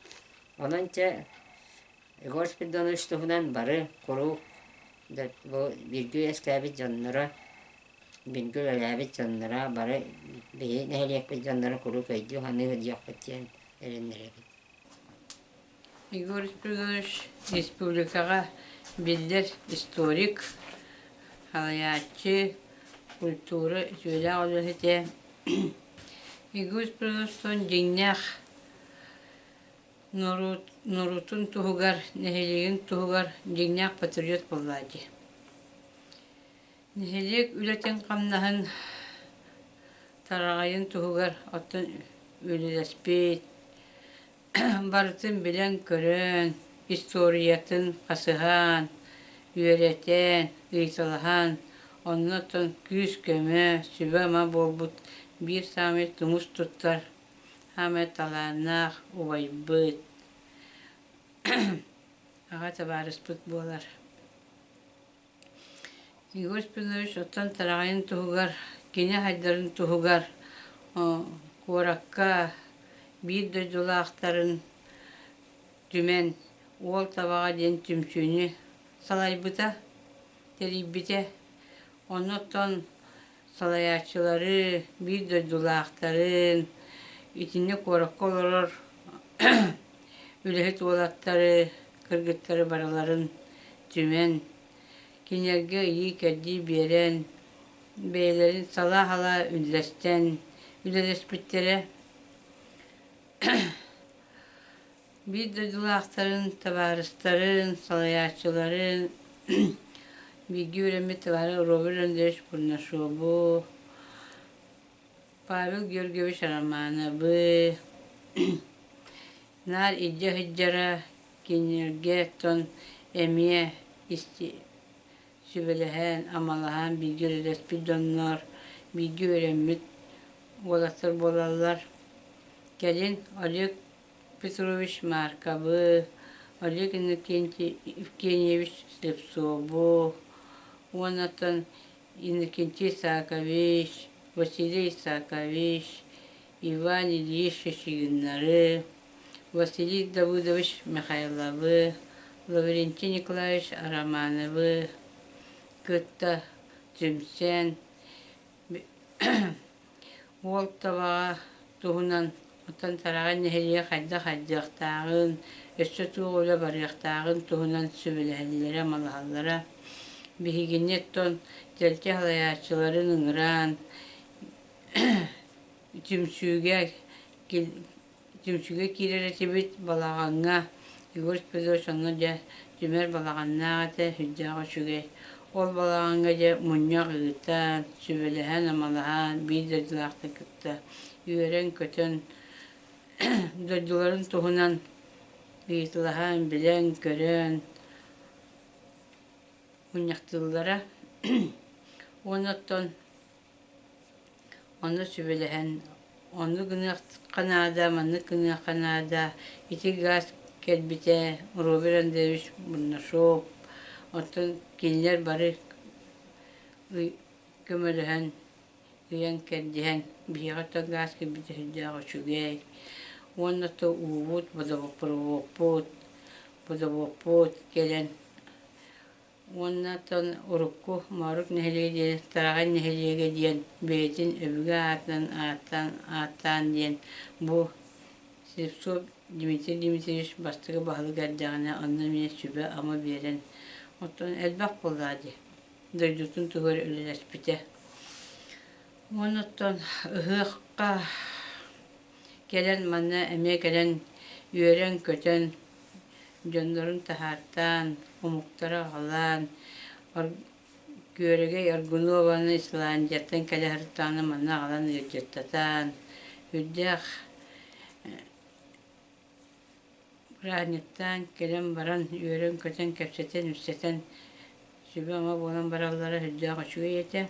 Онон чэ Егор Спиридонович туһунан бары куруук бу бииргэ үөскээбит дьонноро, бииргэ үлэлээбит дьонноро бары биһи нэһилиэкпит дьонноро куруук өйдүү-саныы сылдьыахпыт диэн эрэннэрэбит.
Егор Спиридонович республикаҕа биллэр историк, салайааччы, культура үтүөлээх үлэһитэ. Егор Спиридоновичтан дьиҥнээх норуотун туһугар, нэһилиэгин туһугар дьиҥнээх патриот буоллаҕа дии. Нэһилиэк үлэтин-хамнаһын тараҕайын туһугар оттон үлэлэспит, барытын билэн-көрөн, историятын хасыһан, үөрэтэн, ыйыталаһан, онно оттон күүс-көмө, сүбэ-ама буолбут биир саамай тумус туттар, саамай талааннаах убайбыт, аҕа табаарыспыт буолар. Егор Спиридонович оттон тараҕайын туһугар, кини хайдарын туһугар куоракка биир дойдулаахтарын түмэн Уол Табаҕа диэн түмсүүнү салайбыта, тэрийбитэ. Онно оттон салайааччылары, биир дойдулаахтарын, итиннэ куоракка олорор үлэһит уолаттары, кыргыттары барыларын түмэн, кинилэргэ ыйыы-кэрдии биэрэн, бэйэлэрин салаа-салаа үллэстэн үлэлэспиттэрэ. Биир дойдулаахтарын, табаарыстарын, салайааччыларын бииргэ үөрэммит табаары Роберт Андреевич Бурнашову, Павел Георгиевич Романовы наар илдьэ сылдьара, кинилэргэ оттон эмиэ сүбэлэһэн, амалаһан бииргэ үлэлэспит дьоннор, бииргэ үөрэммит уолаттар буолаллар. Кэлин Олег Петрович Марковы, Олег Иннокентий Евгеньевич Слепцову уонна оттон Иннокентий Исаакович, Василий Исаакович, Иван Ильич Шишигиннары, Василий Давыдович Михайловы, Лаврентий Николаевич Романовы кытта түмсэн Уол табаҕа туһунан оттон Тараҕай нэһилиэгэ хайдах хайдыахтааҕын, өссө туох үлэ барыахтааҕын туһунан сүбэлэһэллэрэ, малаһаллара. Биһигини оттон тэрилтэ салайааччыларын ыҥыраан түмсүүгэ Түмсүүгэ киирэр этибит балаҕаҥҥа Егор Спиридонович онно дьэ түмэр балаҕаннаах этэ, сүрдээх үчүгэй. Ол балаҕаҥҥа дьэ мунньах ыытан, сүбэлэһэн-амалаһан, биир дойдулаахтары кытта үөрэн-көтөн дойдуларын туһунан ыйыталаһан, билэн-көрөн мунньахтыыллара. Уонна оттон Онно сүбэлэһэн, оннук гыныахха наада, маннык гыныахха наада, ити газ кэлбитэ, Роберт Андреевич Бурнашов, оттон кинилэр бары көмөлөһөн, ыйан-кэрдиһэн, биһиэхэ оттон газ кэлбитэ сүрдээх үчүгэй. Уонна то уубут, водопроводпут, водопровод кэлэн Уонна оттон урукку Моорук нэһилиэгэ диэн Тараҕай нэһилиэгэ диэн бэйэтин өбүгэ аатынан ааттаан ааттаан диэн бу Слепцов Дмитрий Дмитриевич бастакы баһылык эрдэҕинэ онно эмиэ сүбэ-ама биэрэн оттон элбэх буоллаҕа дии дойдутун туһугар үлэлэспитэ. Уонна оттон ыһыахха кэлэн манна эмиэ кэлэн үөрэн-көтөн дьоннорун таһаартаан, омуктары аҕалаан, Күөрэгэй Аргунованы Исландияттан кэлэ сырыттаҕына манна аҕалан ыалдьыттатан, үрдээх бырааһынньыктаан кэлэн баран үөрэн-көтөн кэпсэтэн-ипсэтэн сүбэ-ама буолан бараллара сүрдээх үчүгэй этэ.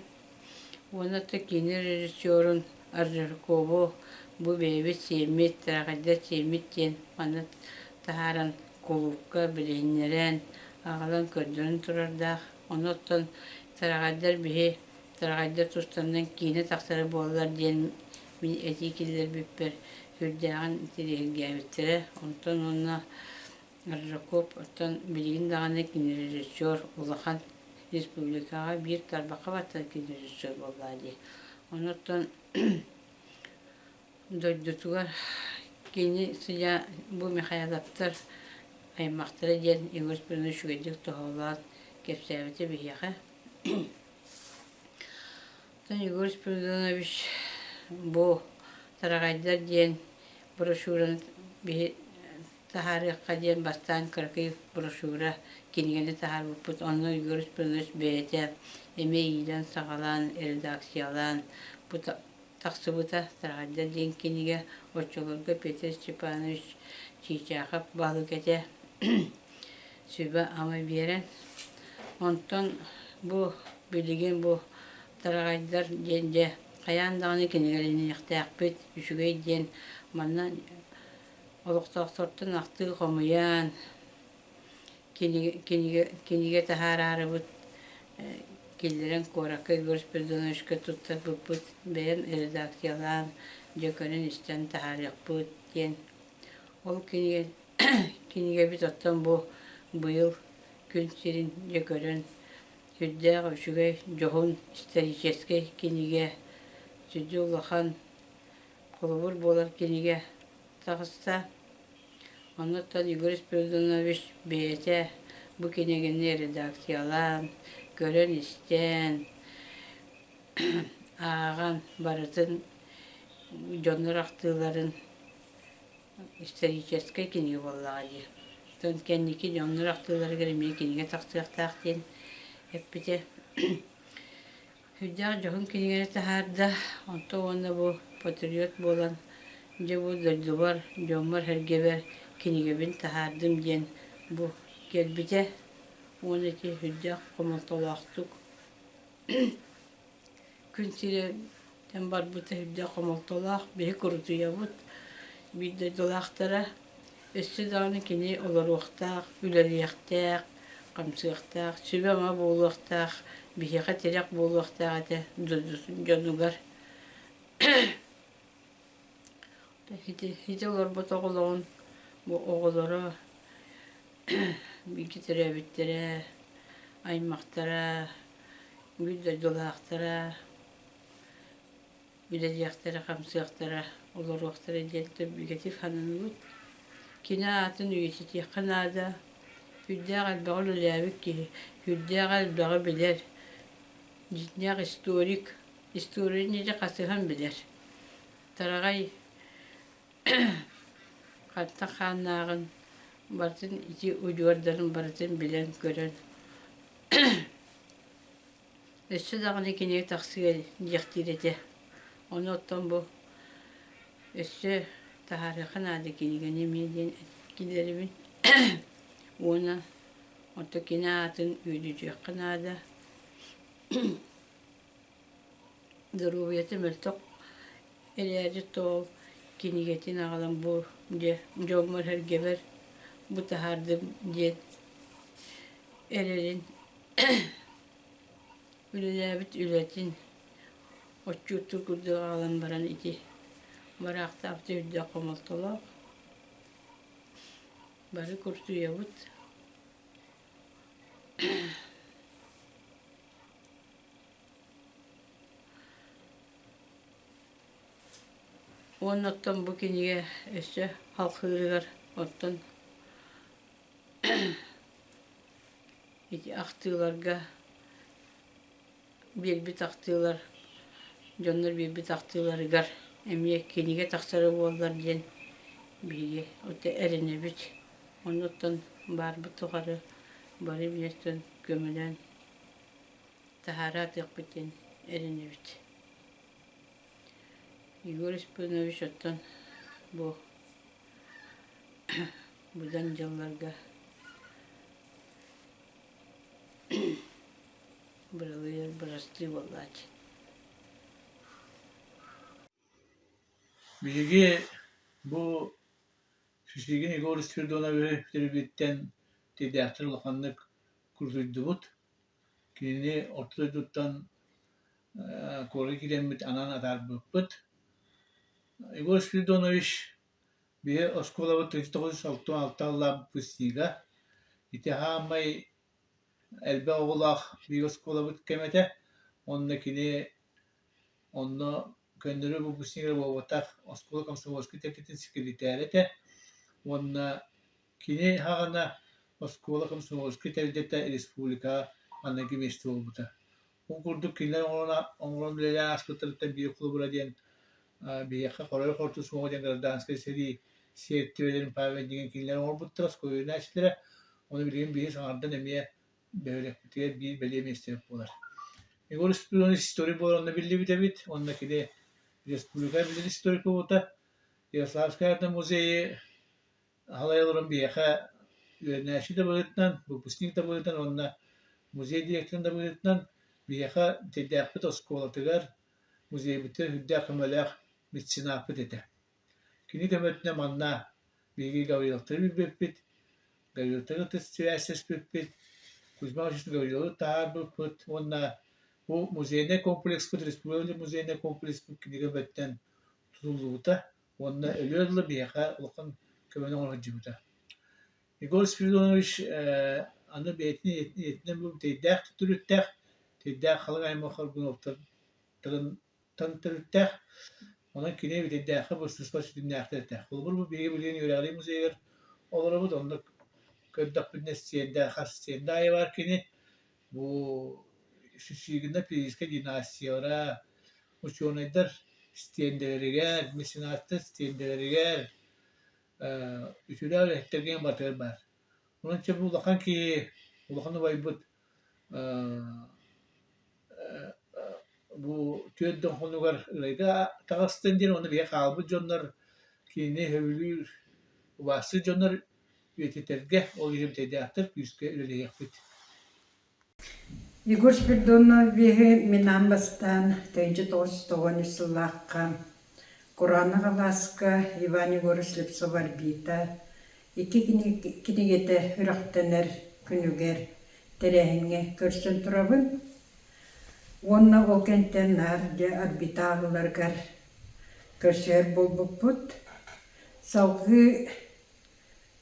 Уонна да киинэ режиссерун Аржакову бу бэйэбит сиэммит, Тараҕайдар сиэммит диэн манна таһааран кулуупка билиһиннэрэн, аҕалан көрдөрөн турардаах. Ону оттон Тараҕайдар биһи Тараҕайдар тустарынан киинэ тахсара буоллар диэн мин этии киллэрбиппэр сүрдээҕин интэриэһиргээбиттэрэ. Онтон уонна Аржаков оттон билигин даҕаны кинорежиссер улахан республикаҕа биир тарбахха баттар кинорежиссер буоллаҕа дии. Онуттан дойдутугар кини сыдьа бу Михайловтар аймахтара диэн Егор Спиридонович үчүгэйдик тоһоҕолоон кэпсээбитэ биһиэхэ. Оттон Егор Спиридонович бу Тараҕайдар диэн брошюраны биһи таһаарыахха диэн бастаан кыракый брошюра кинигэни таһаарбыппыт. Онно Егор Спиридонович бэйэтэ эмиэ иилэн-саҕалаан, редакциялаан бу тахсыбыта Тараҕайдар диэн кинигэ оччолорго Петр Степанович Чичахов баһылык этэ сүбэ-ама биэрэн. Онтон бу билигин бу Тараҕайдар диэн дьэ хайаан даҕаны кинигэлэниэхтээхпит үчүгэй диэн манна Олохтоохтортон ахтыы хомуйан, кинигэ, кинигэ таһаараарыбыт киллэрэн куоракка Егор Спиридоновичка туттарбыппыт, бэйэм редакциялаан, дьэ көрөн-истэн таһаарыахпыт диэн. Ол кинигэ кинигэбит оттон бу быйыл күн сирин дьэ көрөн, сүрдээх үчүгэй, дьоһун историческай кинигэ, сүдү улахан холобур буолар кинигэ таҕыста. Оннуттан Егор Спиридонович бэйэтэ бу кинигэни редакциялаан, көрөн-истэн, ааҕан барытын дьоннор ахтыыларын историческай кинигэ буоллаҕа дии. Оттон кэнники дьоннор ахтыыларыгар эмиэ кинигэ тахсыахтаах диэн эппитэ. Сүрдээх дьоһун кинигэни таһаарда, онтон уонна бу патриот буолан, дьэ бу дойдубар, дьоммор-сэргэбэр кинигэбин таһаардым диэн бу кэлбитэ уонна ити сүрдээх хомолтолоохтук күн сириттэн барбыта сүрдээх хомолтолоох, биһи курутуйабыт, биир дойдулаахтара. Өссө даҕаны кини олоруохтаах, үлэлиэхтээх, хамсыахтаах, сүбэ-ама буолуохтаах, биһиэхэ тирэх буолуохтаах этэ дьонугар. Ити, ити олорбут оҕолорун бу оҕолоро бииргэ төрөөбүттэрэ, аймахтара, биир дойдулаахтара үлэлиэхтэрэ-хамсыахтара, олоруохтара диэн бигэтик сананабыт. Кини аатын үйэтитиэххэ наада. Сүрдээх элбэҕи үлэлээбит киһи, сүрдээх элбэҕи билэр, дьиҥнээх историк, историяны дьэ хасыһан билэр. Тараҕай хантан хааннааҕын барытын ити удьуордарын барытын билэн-көрөн Өссө даҕаны кинигэ тахсыа диэхтиир этэ. Ону оттон бу өссө таһаарыахха наада кинигэни эмиэ диэн киллэрэбин. Уонна оттон кини аатын үөдүтүөххэ наада. Доруобуйата мөлтөх эрээри тоол кинигэтин аҕалан бу дьэ дьоммор-сэргэбэр бу таһаардым диэн эрэрин Үлэлээбит үлэтин отчуоттуур курдук аҕалан баран ити бараахтаабыта үрдээх хомолтолоох. Бары куртуйабыт. Уонна оттон бу кинигэ өссө халхыырыгар оттон Ити ахтыыларга биэрбит ахтыылар дьоннор биэрбит ахтыыларыгар эмиэ кинигэ тахсара буоллар диэн биһиги эрэнэбит. Оннуттан баарбыт тухары бары бииртэн көмөлөөн таһаара атыахпыт диэн эрэнэбит. Егор Испанович оттон бу быдан дьылларга быралыйар бырастыы буоллааччы.
Биһиги бу Шишигин Егор Спиридоновиһы бүтэрбиттэн тирдээхтэр улаханнык курутуйдубут. Кинини орто дойдуттан куоракка киирэммит анаан атаарбыппыт. Егор Спиридонович Биһи оскуолабыт 1966 сыллаах выпускнига. Ити саамай элбэх оҕолоох биир оскуолабыт кэм этэ. Уонна кини онно көннөрү выпускник эрэ буолбатах, оскуола комсомольскай тэрилтэтин секретарэ этэ. Уонна кини саҕана оскуола комсомольскай тэрилтэтэ республикаҕа маҥнайгы миэстэ буолбута. Ол курдук кинилэр оҥорон оҥорон үлэлээн ааспыттарыттан биир холобура диэн биһиэхэ Хорой Хортус уҥуоҕа диэн гражданскай сэрии сиэртибэлэрин памятнигын кинилэр оҥорбуттара, оскуола Ону билигин биһиги саҥардан эмиэ бөһүөлэкпитигэр биир бэлиэ миэстэбит буолар. Егор Спиридонович историк буолан онно биллибит эбит. Уонна кини республика билэр историк буолбута. Ярославскай аатынан музейы Аһалай олорон биһиэхэ үөрэнээччи да быһыытынан, выпускник да быһыытынан уонна музей директорын да быһыытынан биһиэхэ Бүтэйдээхпит оскуолатыгар, музейбытыгар сүрдээх көмөлөөх меценаппыт этэ. Кини көмөтүнэн манна биһиги Гавриловтары билбиппит, Гавриловтары кытта сибээстэспиппит, Кузьма Иванович Гавриловы таһаарбыппыт уонна бу музейнай комплекспыт, республика музейнай комплекспыт кинигэ көмөтүнэн тутуллубута. Уонна өлүөр дылы биһиэхэ улахан көмөнү оҥоро сылдьыбыта. Егор Спиридонович ээ аны бэйэтин ийэтинэн бу Бүтэйдээх төрүттээх, Бүтэйдээх халыҥ аймах Хоргуновтартан төрүттээх. Онон кини Бүтэйдээххэ быстыспат ситимнээхтэр этэ. Холобур, бу биһиги билигин үөрэҕирии музейыгар олоробут, онно көрдөхпүтүнэ стендэ хас стендэ аайы баар кини. Бу Шишигина физическэй династиялара, учуонайдар стендэлэригэр, меценаттар стендэлэригэр, үтүөлээх үлэһиттэргэ барытыгар баар. Онон чэ бу улахан киһи, улахан убайбыт бу түөрт дьон хонугар ырайга таҕыстын диэн уонна биһиги хаалбыт дьоннор кинини сөбүлүүр, убаастыыр дьоннор үйэтитэргэ ол иһин бүтэйдээхтэр күүскэ үлэлэһиэхпит.
Егор Спиридоновиһы мин аан бастаан 1993 сыллаахха Кураанах алааска Иван Егорович Слепцов-Арбита икки кинигэтэ үрэхтэнэр күнүгэр тэрээһиҥҥэ көрсөн турабын. Уонна ол кэнтэн наар дьэ Арбита ааҕыыларыгар көрсүһэр буолбуппут. Салгыы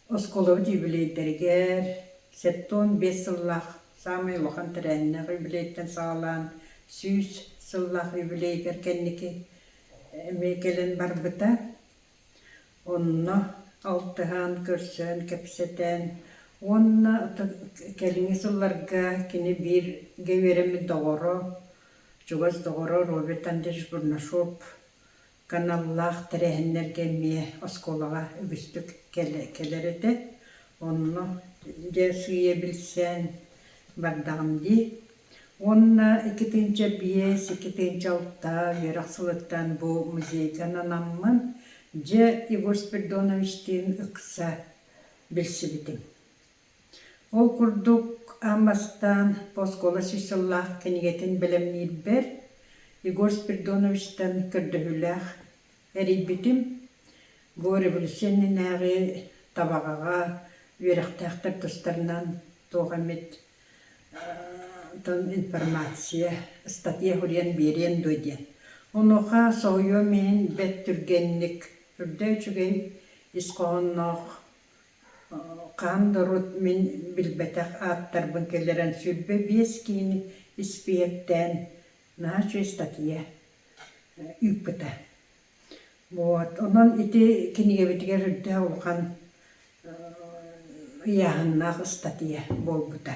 Оскуолабыт юбилейдэригэр 75 сыллаах саамай улахан тэрээһиннээх юбилейтэн саҕалаан 100 сыллаах юбилейгэр кэнники эмиэ кэлэн барбыта. Онно алтыһан, көрсөн, кэпсэтэн уонна кэлиҥҥи сылларга кини бииргэ үөрэммит доҕоро, чугас доҕоро Роберт Андреевич Бурнашов Каналлаах тэрээһиннэргэ эмиэ оскуолаҕа үгүстүк кэлэр этэ. Онно дьэ сыыйа билсэн бардаҕым дии. Уонна 2005, 2006 үөрэх сылыттан бу музейга ананаммын, дьэ Егор Спиридоновичтыын ыкса билсибитим. Ол курдук аан бастаан оскуола сүүс сыллаах кинигэтин бэлэмниирбэр Егор Спиридоновичтан көрдөһүүлээх эрийбитим. Бу революция иннинээҕи Табаҕаҕа үөрэхтээхтэр тустарынан туох эмит информация, ыстатыйа суруйан биэриэн дуо диэн. Онуоха соһуйуом иһин бэрт түргэнник, үрдэ үчүгэй ис хоһоонноох Хаһан да урут мин билбэтэх ааттарбын киллэрэн 25 киһини испииһэктээн наһаа үчүгэй ыстатыйа ыыппыта. Вот. Онон ити кинигэбитигэр үрдээх улахан ыйааһыннаах ыстатыйа буолбута.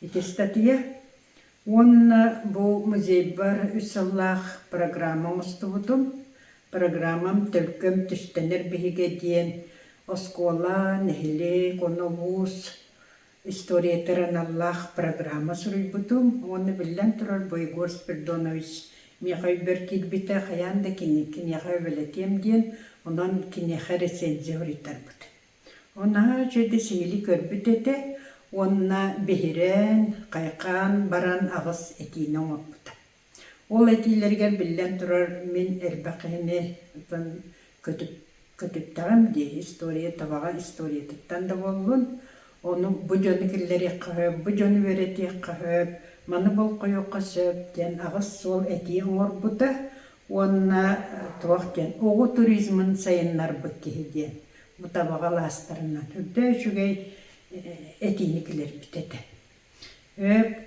Ити ыстатыйа Уонна бу музейбар үс сыллаах программа оҥостубутум. Программам «Төлкөм түстэнэр биһигэ» диэн оскуола, нэһилиэк уонна улуус историятыгар аналлаах программа суруйбутум. Уонна биллэн турар, бу Егор Спиридонович миэхэ өйбөр киирбитэ, хайаан да киниэхэ үбэлэтиэм диэн, онон киниэхэ рецензия суруйтарбыт. Наһаа үчүгэйдик сиһилии көрбүт этэ уонна биһирээн, хайҕаан баран аҕыс этиини оҥорбута. Ол этиилэригэр биллэн турар мин элбэх киһини көтүп көтүттэҕим дии, история табаҕа историятыттан да буоллун, ону бу дьону киллэриэххэ сөп, бу дьону үөрэтиэххэ сөп, маны болҕойуохха сөп диэн аҕыс суол этии оҥорбута уонна туох диэн оҕо туризмын сайыннарбыт киһи диэн бу табаҕа алаастарынан үрдэ үчүгэй этиини киллэрбит этэ.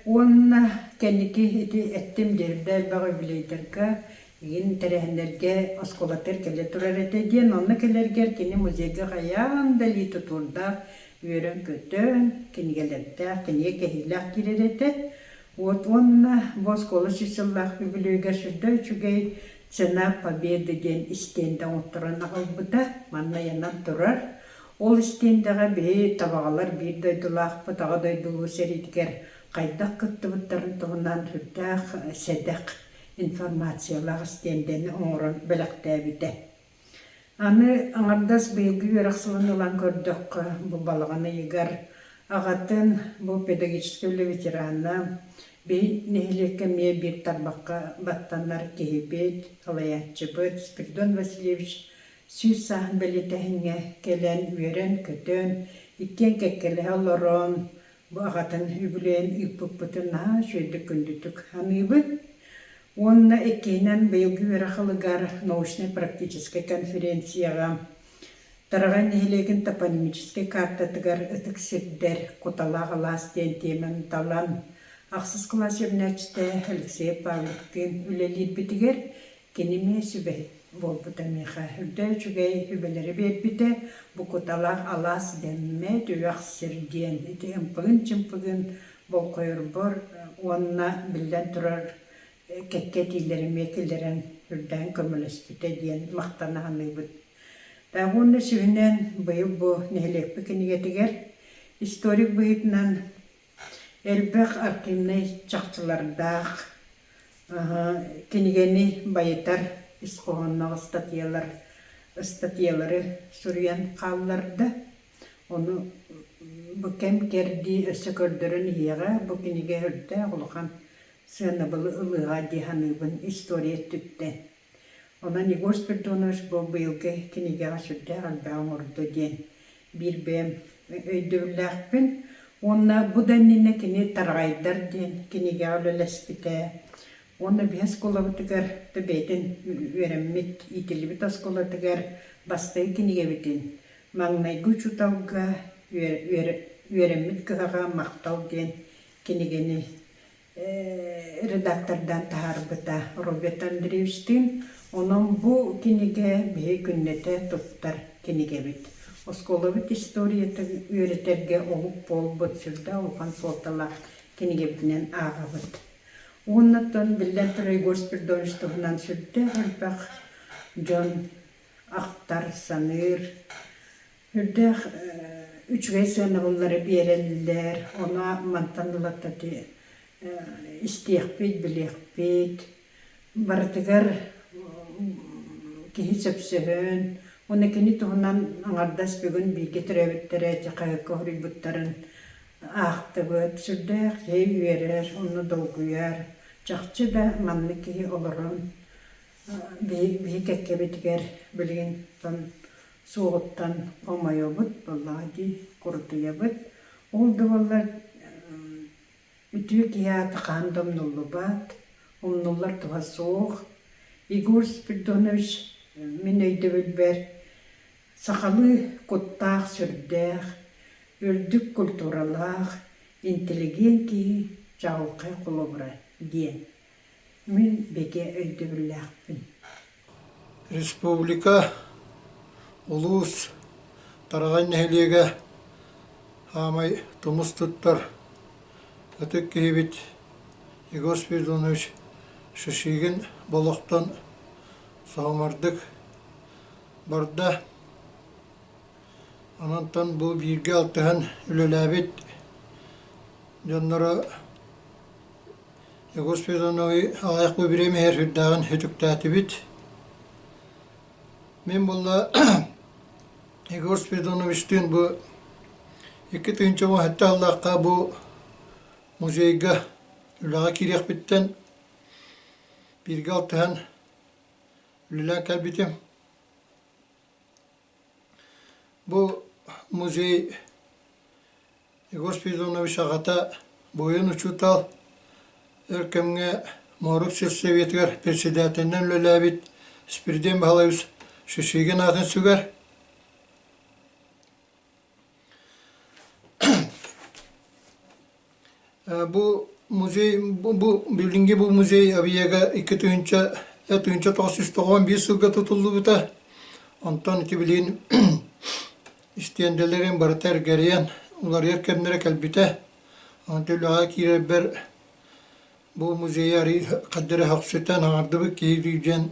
Уонна кэнники ити эттим диэрдэ элбэх юбилейдарга, игин тэрээһиннэргэ оскуолатыгар кэлэ турар этэ диэн, онно кэлэргэр кини музейга хайаан да илии тутуурдаах, үөрэн-көтөн, кинигэлэрдээх, кинигэ кэһиилээх киирэр этэ. Вот уонна бу оскуола сүүс сыллаах үбүлүөйүгэр сүрдэ үчүгэй Цена Победы диэн истиэндэ оҥотторон аҕалбыта манна ыйанан турар. Ол истиэндэҕэ биһи табаҕалар биир дойдулаахпыт Аҕа дойду Улуу сэриитигэр хайдах кыттыбыттарын туһунан сүрдээх сэдэх информациялаах истиэндэни оҥорон бэлэхтээбитэ. Аны аҥардас быйылгы үөрэх сылын ылан көрдөххө, бу балаҕан ыйыгар аҕатын бу педагогическай үлэ ветерана, биһи нэһилиэккэ эмиэ биир тарбахха баттанар киһибит, салайааччыбыт Спиридон Васильевич 100 сааһын бэлиэтээһиҥҥэ кэлэн үөрэн-көтөн, иккиэн кэккэлэһэ олорон, бу аҕатын үбүлүөйүн ыыппыппытын наһаа үчүгэйдик күндүтүк саныыбын. Уонна иккиһинэн быйылгы үөрэх ылыгар научнай-практическай конференцияҕа Тараҕай нэһилиэгин топонимическай картатыгар ытык сирдэр Куталаах алаас диэн тиэмэни талан ахсыс кылаас үөрэнээччитэ Алексей Павловтыын үлэлиирбитигэр кини эмиэ сүбэһит буолбута миэхэ үрдэ үчүгэй сүбэлэри биэрбитэ. Бу Куталаах алаас дэммэт үрэх сир диэн ити ымпыгын-чымпыгын. болҕойорбор уонна биллэн турар кэккэ этиилэри эмиэ киллэрэн үрдээн көмөлөспүтэ диэн махтана саныыбыт. Уонна сүрүнэн быйыл бу нэһилиэкпит кинигэтигэр историк быһыытынан элбэх архивнай чахчылардаах кинигэни байытар ис хоһоонноох ыстатыйалар ыстатыйалары суруйан хаалларда. Ону бу кэм-кэрдии өссө көрдөрөн иһиэҕэ, бу кинигэ үрдээх улахан сыанабылы ылыаҕа дии саныыбын история өттүттэн. Онон Егор Спиридонович бу быйылгы кинигэҕэ сүрдээх элбэҕи оҥордо диэн биир бэйэм өйдөбүллээхпин. Уонна бу да иннинэ кини «Тараҕайдар» диэн кинигэҕэ үлэлэспитэ. Уонна биһи оскуолабытыгар да бэйэтин үөрэммит, иитиллибит оскуолатыгар бастакы кинигэбитин маҥнайгы учууталга үөрэммит кыһаҕа махтал диэн кинигэни редактордаан таһаарбыта Роберт Андреевичтыын. Онон бу кинигэ биһи күннэтэ туттар кинигэбит. Оскуолабыт историятын үөрэтэргэ олук буолбут сүрдээх улахан суолталаах кинигэбитинэн ааҕабыт. Уонна биллэн турар Егор Спиридонович туһунан сүрдээх элбэх дьон ахтар, саныыр, Үрдээх үчүгэй сыанабыллары биэрэллэр, ону мантан ылата ити истиэхпит, билиэхпит. Барытыгар киһи сөпсөһөн уонна кини туһунан аҥардас бүгүн бииргэ төрөөбүттэрэ ити хаһыакка суруйбуттарын аахтыбыт. Сүрдээх киһи үөрэр, онно долгуйар. Чахчы да маннык киһи олорон биһи кэккэбитигэр билигин суоҕуттан хомойобут, буоллаҕа дии, курутуйабыт. Ол да буоллар үтүө киһи аата хаһан да умнуллубат, умнуллар туһа суох. Егор Спиридонович мин өйдөбүлбэр сахалыы куттаах-сүрдээх, үрдүк культуралаах, интеллигент киһи чаҕылхай холобура диэн Мин бигэ өйдөбүллээхпин.
Республика, улуус, Тараҕай нэһилиэгэ хаамай тумус туттар ытык киһибит Егор Спиридонович Шишигин болохтон соһумардык барда. Онон бу бииргэ алтыһан үлэлээбит дьонноро Егор Спиридоновы аҕыйах бу бириэмэ иһэр сүрдээҕин сүтүктээтибит. Мин буолла Егор Спиридоновичтыын бу 2017 сыллаахха бу музейга үлэҕэ киириэхпиттэн бииргэ алтыһан үлэлээн кэлбитим. Бу музей Егор Спиридонович аҕата буойун учуутал, өр кэмҥэ Моорук сельсоветыгар председателинэн үлэлээбит Спиридон Михайлович Шишигин аатын сүгэр. Бу музей бу билиҥҥи бу музей объега 2000 1991 сылга тутуллубута. Онтон ити билигин истиэндэлэрин барыта эргэрийэн уларыйар кэмнэрэ кэлбитэ. Онтон үлэҕэ киирэрбэр бу музейы арыый ханна эрэ хөхсүтэн аҥардыбыт киһи диэн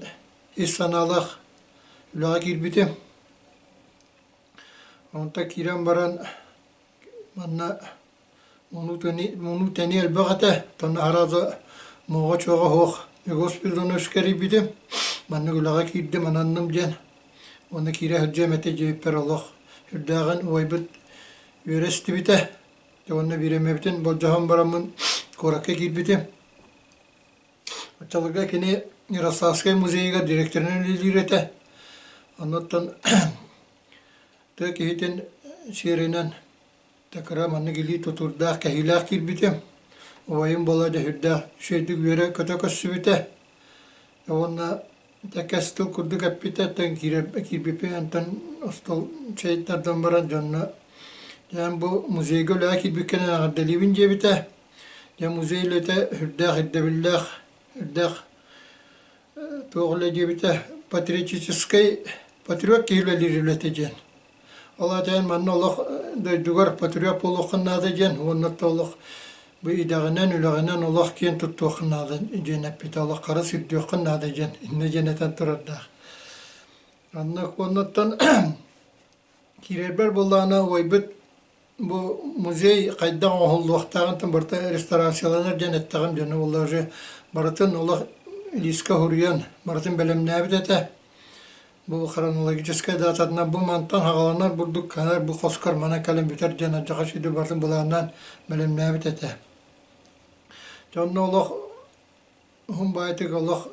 ис санаалаах үлэҕэ киирбитим. Онтон киирэн баран манна мунуу-тэни элбэх этэ, онно арааза муоҕа-чуоҕа суох Егор Спиридонович кэрийбитим, маннык үлэҕэ киирдим, ананным диэн. Уонна киирэ сылдьыам этэ диэбиппэр олох сүрдээҕин убайбыт үөрэ истибитэ. Уонна бириэмэбитин болдьоһон бараммын куоракка киирбитим. Оччолорго кини Ярославскай музейыгар директорынан үлэлиир этэ. Оннуттан тыа киһитин сиэринэн Такыра маннык илии тутуурдаах, кэһиилээх киирбитим. Убайым Болодьа сүрдээх үчүгэйдик үөрэ-көтө көрсүбүтэ. Уонна кэс тыл курдук эппитэ, оттон киирбиппин онтон остуол чэй тардан баран дьонно дьэ бу музейга үлэҕэ киирбиккинэн эҕэрдэлиибин диэбитэ. Дьэ музей үлэтэ сүрдээх ирдэбиллээх, сүрдээх туох үлэ диэбитэ патриотическай патриот киһи үлэлиир үлэтэ диэн. Ол аата эн манна олох дойдугар патриот буолуоххун наада диэн уонна олох Бу идэҕинэн, үлэҕинэн олох киэн туттуоххун наада диэн эппитэ, олох хара сүрдүөххүн наада диэн иннэ диэн этэн турардаах. Оннук оннуттан киирэрбэр буоллаҕына убайбыт бу музей хайдах оҥоһуллуохтааҕын барыта реставрацияланар диэн эттэҕим дьоно буолла уже барытын олох лиискэ суруйан барытын бэлэмнээбит этэ. Бу хронологическай дататынан бу мантан саҕаланар бурдук канар бу хоскор манан кэлэн бүтэр диэн алдьархай сүдү барытын былааннаан бэлэмнээбит этэ. Дьэ онно олох уһун баайтык олох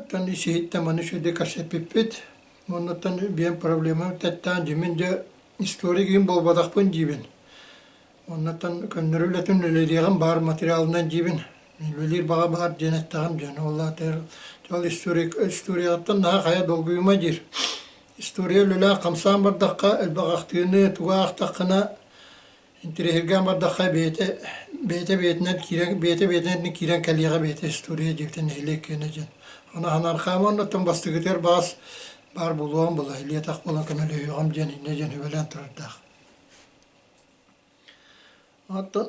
тан ис-иһиттэн маны үчүгэйдик кэпсэппиппит. Уоннаттан биэм проблемам тэттээн дьимин дьэ историк иһин буолбатахпын диибин. Оннуттан көннөрү үлэтин үлэлиэҕим баар материалынан диибин. Үлэлиир баҕа баар диэн эттэҕим диэн. Ол аата ол историк историяҕыттан наһаа хайа долгуйума диир. История үлэлээх хамсаан бардахха элбэх ахтыыны тугу аахтаххына интэриэһиргээн бардахха бэйэтэ бэйэтэ бэйэтинэн киирэн бэйэтэ бэйэтинэн киирэн кэлиэҕэ бэйэтэ история диэбитэ нэһилиэк киэнэ диэн. Аны Ханархаама оннуттан бастакытыгар баҕас баар буолуоҕум буолла, илиэтэх буолан көмөлөһүөҕүм диэн инньэ диэн сүбэлээн турардаах. Оттон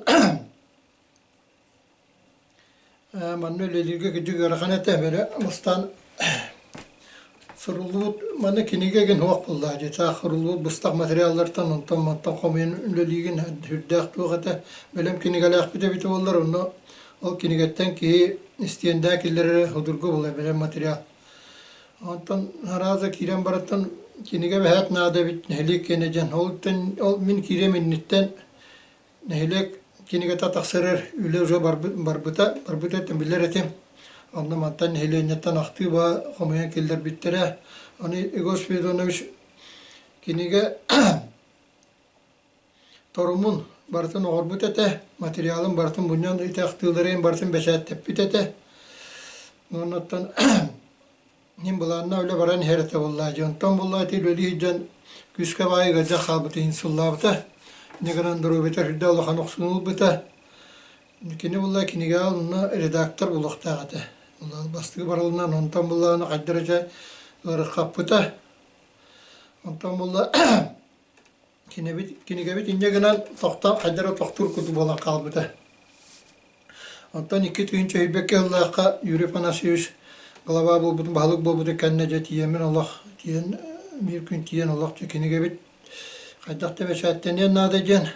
манна үлэлииргэ кырдьык ыарахан этэ, бэрэ бастаан суруллубут манна кинигэ игин суох буоллаҕа дии, таах суруллубут быстах материаллартан онтон-мантан хомуйан үлэлиигин сүрдээх туох этэ, бэлэм кинигэлээхпит эбитэ буоллар, онно ол кинигэттэн киһи истиэндээ киллэрэрэ судургу буолар бэлэм материал. Онтон арааза киирэн барыттан кинигэ бэһээт наада эбит нэһилиэк киэнэ диэн. Ол ол мин киириэм инниттэн нэһилиэк кинигэтэ тахсарар үлэ уже барбыта, барбыта этим билэр этим. Онно мантан нэһилиэнньэттэн ахтыы баа хомуйан киллэрбиттэрэ. Аны Егор Спиридонович кинигэ Торумун барытын оҥорбут этэ, материалын барытын мунньан ити ахтыыларын барытын бэчээттэппит этэ. Уоннаттан мин былааннаах үлэ баран иһэр этэ буоллаа дии. Онтон буоллаа ити үлэлии сылдьан күүскэ баайы ыалдьан хаалбыт иһин сыллаабыта. Инньэ гынан доруобуйата сүрдээх улахан охсууну ылбыта. Кини буоллаа кинигэҕэ онно редактор буолуохтаах этэ. Бастакы барылынан онтон буоллаҕына хайдах эрэ ыарырҕаппыта. Онтон буолла Кинэбит, кинигэбит инньэ гынан тохтоон хайдах эрэ тохтуур курдук буолан хаалбыта. Онтон 2000 өйбөккө ыллаахха Юрий Афанасьевич глава буолбутун, баһылык буолбутун кэннэ дьэ тиийэммин олох тиийэн биир күн тиийэн олох дьэ кинигэбит хайдах да бэчээттэниэн наада диэн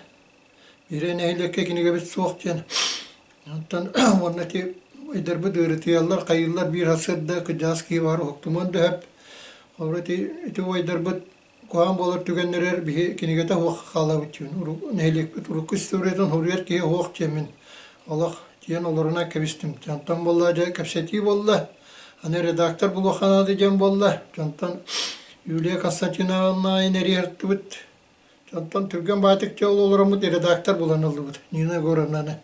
биирэ нэһилиэккэ кинигэбит суох диэн онтон уонна ити ыйдарбыт ыарытыйаллар хайыыллар биир сарсыарда кырдьаҕас киһи баар уһуктумуон да сөп холобура ити ити убайдарбыт Куһаҕан буолар түгэннэригэр биһи кинигэтэ суох хаалабыт диэн нэһилиэкпит урукку историятын суруйар киһи суох диэммин олох тиийэн олорунан кэбистим. Онтон буолла дьэ кэпсэтии буолла. Аны редактор булуохха наада диэн буолла. Онтон Юлия Константиновна эрийэртибит. Онтон түргэн баатык дьэ ол олороммут редактор булан ыллыбыт Нина Егоровнаны.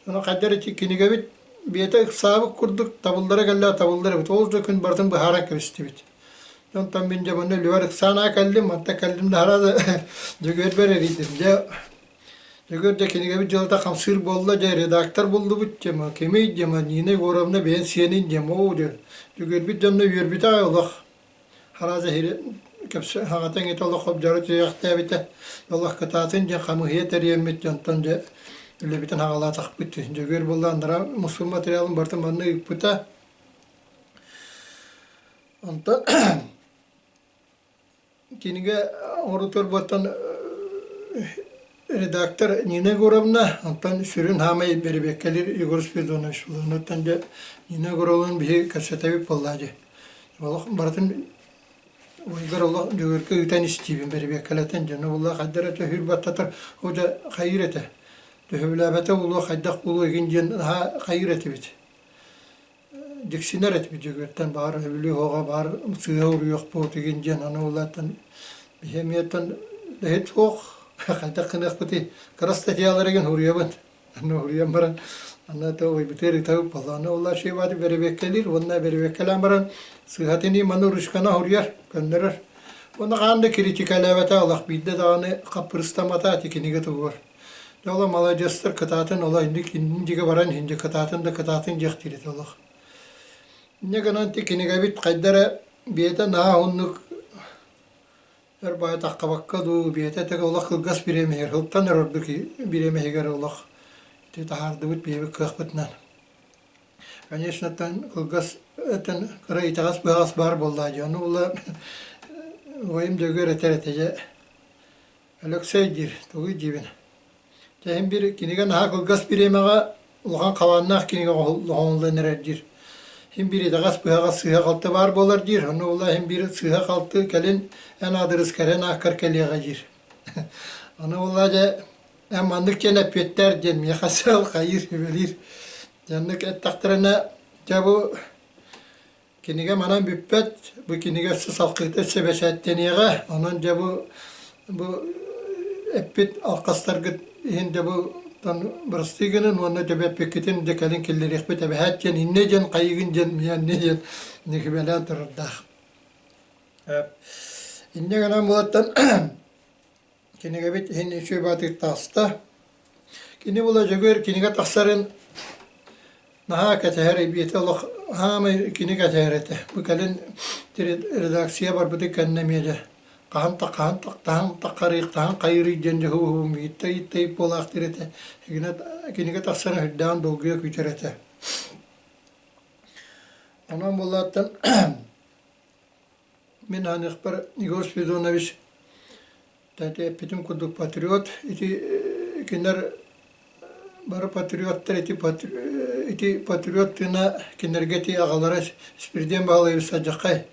Ону хайдах эрэ кинигэбит бэйэтэ ыксаабыт курдук табыллара кэллэ табыллар эбит. Ол да күн барытын быһааран кэбистибит. Онтон мин дьэ манна Лүөр ыксаан кэллим, манта кэллим да араас Дьөгүөрбэр эрийдим. Дьэ Дьөгүөр дьэ кинигэбит дьыалата хамсыыр буолла, дьэ редактор буллубут, дьэ кимий, дьэ Нина Егоровна бэйэн сиэнин, дьэ оо дьэ Дьөгүөрбүт дьонно үөрбүтэ аҕай олох араас эһири кэпсэ аҕата иҥэтэ олох хобдьоро түһүөхтээбитэ олох кытаатын дьэ хамыыһыйа тэрийэммит дьонтон дьэ үлэбитин аҕалаатахпыт Дьөгүөр буолла анараа мусуун материалын барытын манна ыыппыта Онтон кинигэ оҥорутугар буоттан редактор Нина Егоровна, онтон сүрүн хаамай бэрэбиэркэлиир Егор Спиридонович буолла. Онтон дьэ Нина Егоровна биһи кэпсэтэбит буоллаа дии. Олох барытын уйгар олох Дьөгүөркэ ыытан истиибин бэрэбиэркэлэтэн дьону буолла хайдах эрэ төһүүр баттатар ол дьэ хайыыр этэ. Төһөбүлээбэтэ буолуо хайдах буолуо игин диэн наһаа хайыыр этибит. Дьиксинэр этибит Дьөгүөртэн баҕар Бүлүү оһоҕо баар сыыһа уруйуохпут игин диэн аны улаатан биһи эмиэттэн үлэһит суох хайдах гыныахпытый кыра статьялар игин суруйабын аны суруйан баран аны то уйбутугар ыытабыт буолла аны ол ошибаты бэрэбиэркэлиир уонна бэрэбиэркэлээн баран сыыһатын маны ручкана суруйар көннөрөр уонна хаһан да критикалээбэтэ олох биирдэ даҕаны хаппырыстаммата ити кинигэ туһугар Дьэ, маладьыастар кытаатын олох инник индигэ баран иһин дьэ кытаатын да кытаатын диэхтиир этэ олох. Инньэ гынан ити кинигэбит хайда эрэ бэйэтэ наһаа уһуннук Өр баайы таххабакка дуу, биэтэ тэгэ олох кылгас бириэмэһигэр, сылтан өр ордук бириэмэһигэр олох ити таһаардыбыт биэбит кыахпытынан. Конечно, тан кылгас этэн кыра итэҕэс-быһаҕас баар буоллаа дии. Ону була убайым Дьөгүөр этэр этэ дьэ Өлөксөй диир, тугуй диибин. Дьэ иһин биир кинигэ наһаа кылгас бириэмэҕэ улахан хабааннаах кинигэ оҥоһуллан эрэр диир. Иһин биир итэҕэс-быһаҕас сыыһа-халты баар буолар диир. Ону була иһин биир сыыһа-халты кэлин эн аадырыскар, эн ааккар кэлиэҕэ диир. Ону була дьэ эн маннык диэн эппиэттээр диэн миэхэ сыал хайыыр, сүбэлиир. Дьоннук эттэхтэринэ дьэ бу Кинигэ манан бүппэт, бу кинигэ өссө салкыыта өссө бэчээттэниэҕэ, онон дьэ бу бу эппит алҕастаргыт иһин дьэ бу бырастыы гынын уонна дьэ эппиккитин дьэ кэлин киллэриэхпит эбэһээт диэн иннэ диэн хайыгын диэн миэннэ диэн сүбэлээн турардаах. Инньэ гынан буолаттан Кинигэбит иһин үчүгэй баатык таҕыста. Кини була Дьөгүөр кинигэ тахсарын наһаа кэтэһэр эбиэтэ олох хаамай кини кэтэһэр этэ. Бу кэлин редакция барбытын кэннэ эмиэ дьэ хаһан та хаһан таһан таххарыйык таһан хайырый диэн дьэ уһуум ииттэй буолаахтыыр этэ. Кинигэ тахсарын үрдээн долгуйа күүтэр этэ. Онон буолааттан Мин аныахпар Егор Спиридонович эппитим курдук патриот ити кинилэр бары патриоттар ити ити патриот тыына кинилэргэ ити аҕалара Спиридон Баһылайевич Садьаххай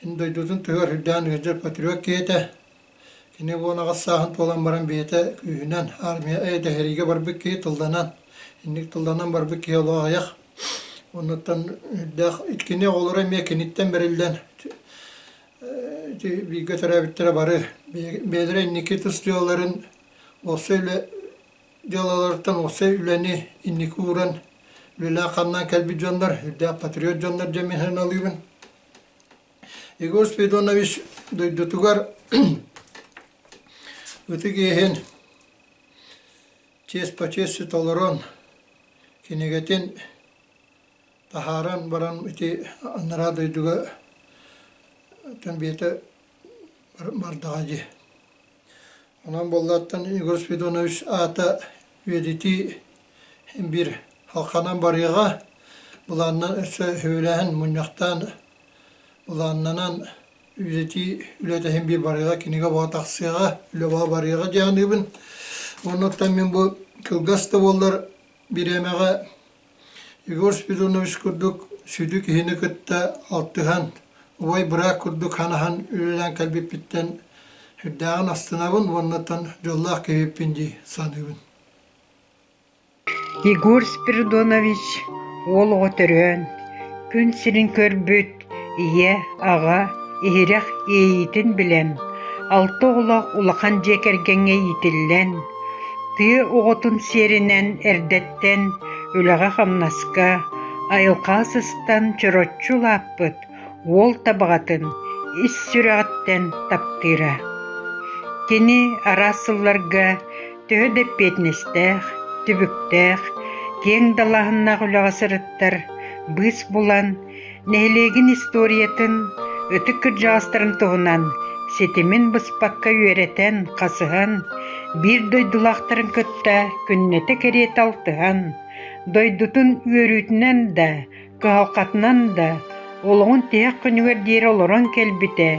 дойдутун туһугар үрдээн ыалдьар патриот киһи этэ. Кини 18 сааһын туолан баран бэйэтэ күүһүнэн армия эдэһэриигэ барбыт киһи тылланан инник тылланан барбыт киһи олох аҕыйах. Оннуттан үрдээх иккини оҕолоро эмиэ киниттэн бэриллэн ити бииргэ төрөөбүттэрэ бары бэйэлэрэ инники тус дьыалаларын уопсай үлэ дьыалаларыттан уопсай үлэни инники ууран үлэлээн-хамнаан кэлбит дьоннор, үрдээх патриот дьоннор диэн мин сыаналыыбын. Егор Спиридонович дойдутугар ытык иэһин чиэс по чести толорон кинигэтин таһааран баран ити анараа дойдуга бэйэтэ бардаҕа дии. Онон буоллааттан Егор Спиридонович аата үйэтитии биир халханан барыаҕа, былаанынан өссө сөбүлэһэн мунньахтаан былааннанан үйэтии үлэтэ иһин биир барыаҕа, кинигэ бөҕө тахсыаҕа, үлэ бөҕө барыаҕа дии саныыбын. Оннуттан мин бу кылгас да буоллар бириэмэҕэ Егор Спиридонович курдук сүдү киһини кытта алтыһан, убай-быраат курдук ханаһан үлэлээн кэлбиппиттэн сүрдээҕин астынабын уонна дьоллоох киһиппин дии саныыбын.
Егор Спиридонович уол оҕо төрөөн, күн сирин көрбүт ийэ, аҕа иһирэх иэйиитин билэн, алта оҕолоох улахан дьиэ кэргэҥҥэ иитиллэн, тыа оҕотун сиэринэн эрдэттэн үлэҕэ-хамнаска, айылҕаҕа сыстан чороччу улааппыт уол табаҕатын ис сүрэҕиттэн таптыыра. Кини араас сылларга төһө да эппиэтинэстээх, түбүктээх, киэҥ далааһыннаах үлэҕэ сырыттар, быыс булан, нэһилиэгин историятын, ытык кырдьаҕастарын туһунан ситимин быспакка үөрэтэн, хасыһан, биир дойдулаахтарын кытта күннэтэ кэриэтэ алтыһан, дойдутун үөрүүтүнэн да, кыһалҕатынан да олоҕун тиһэх күнүгэр диэри олорон кэлбитэ,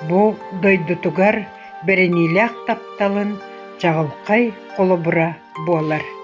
бу дойдутугар бэриниилээх тапталын чаҕылхай холобура буолар.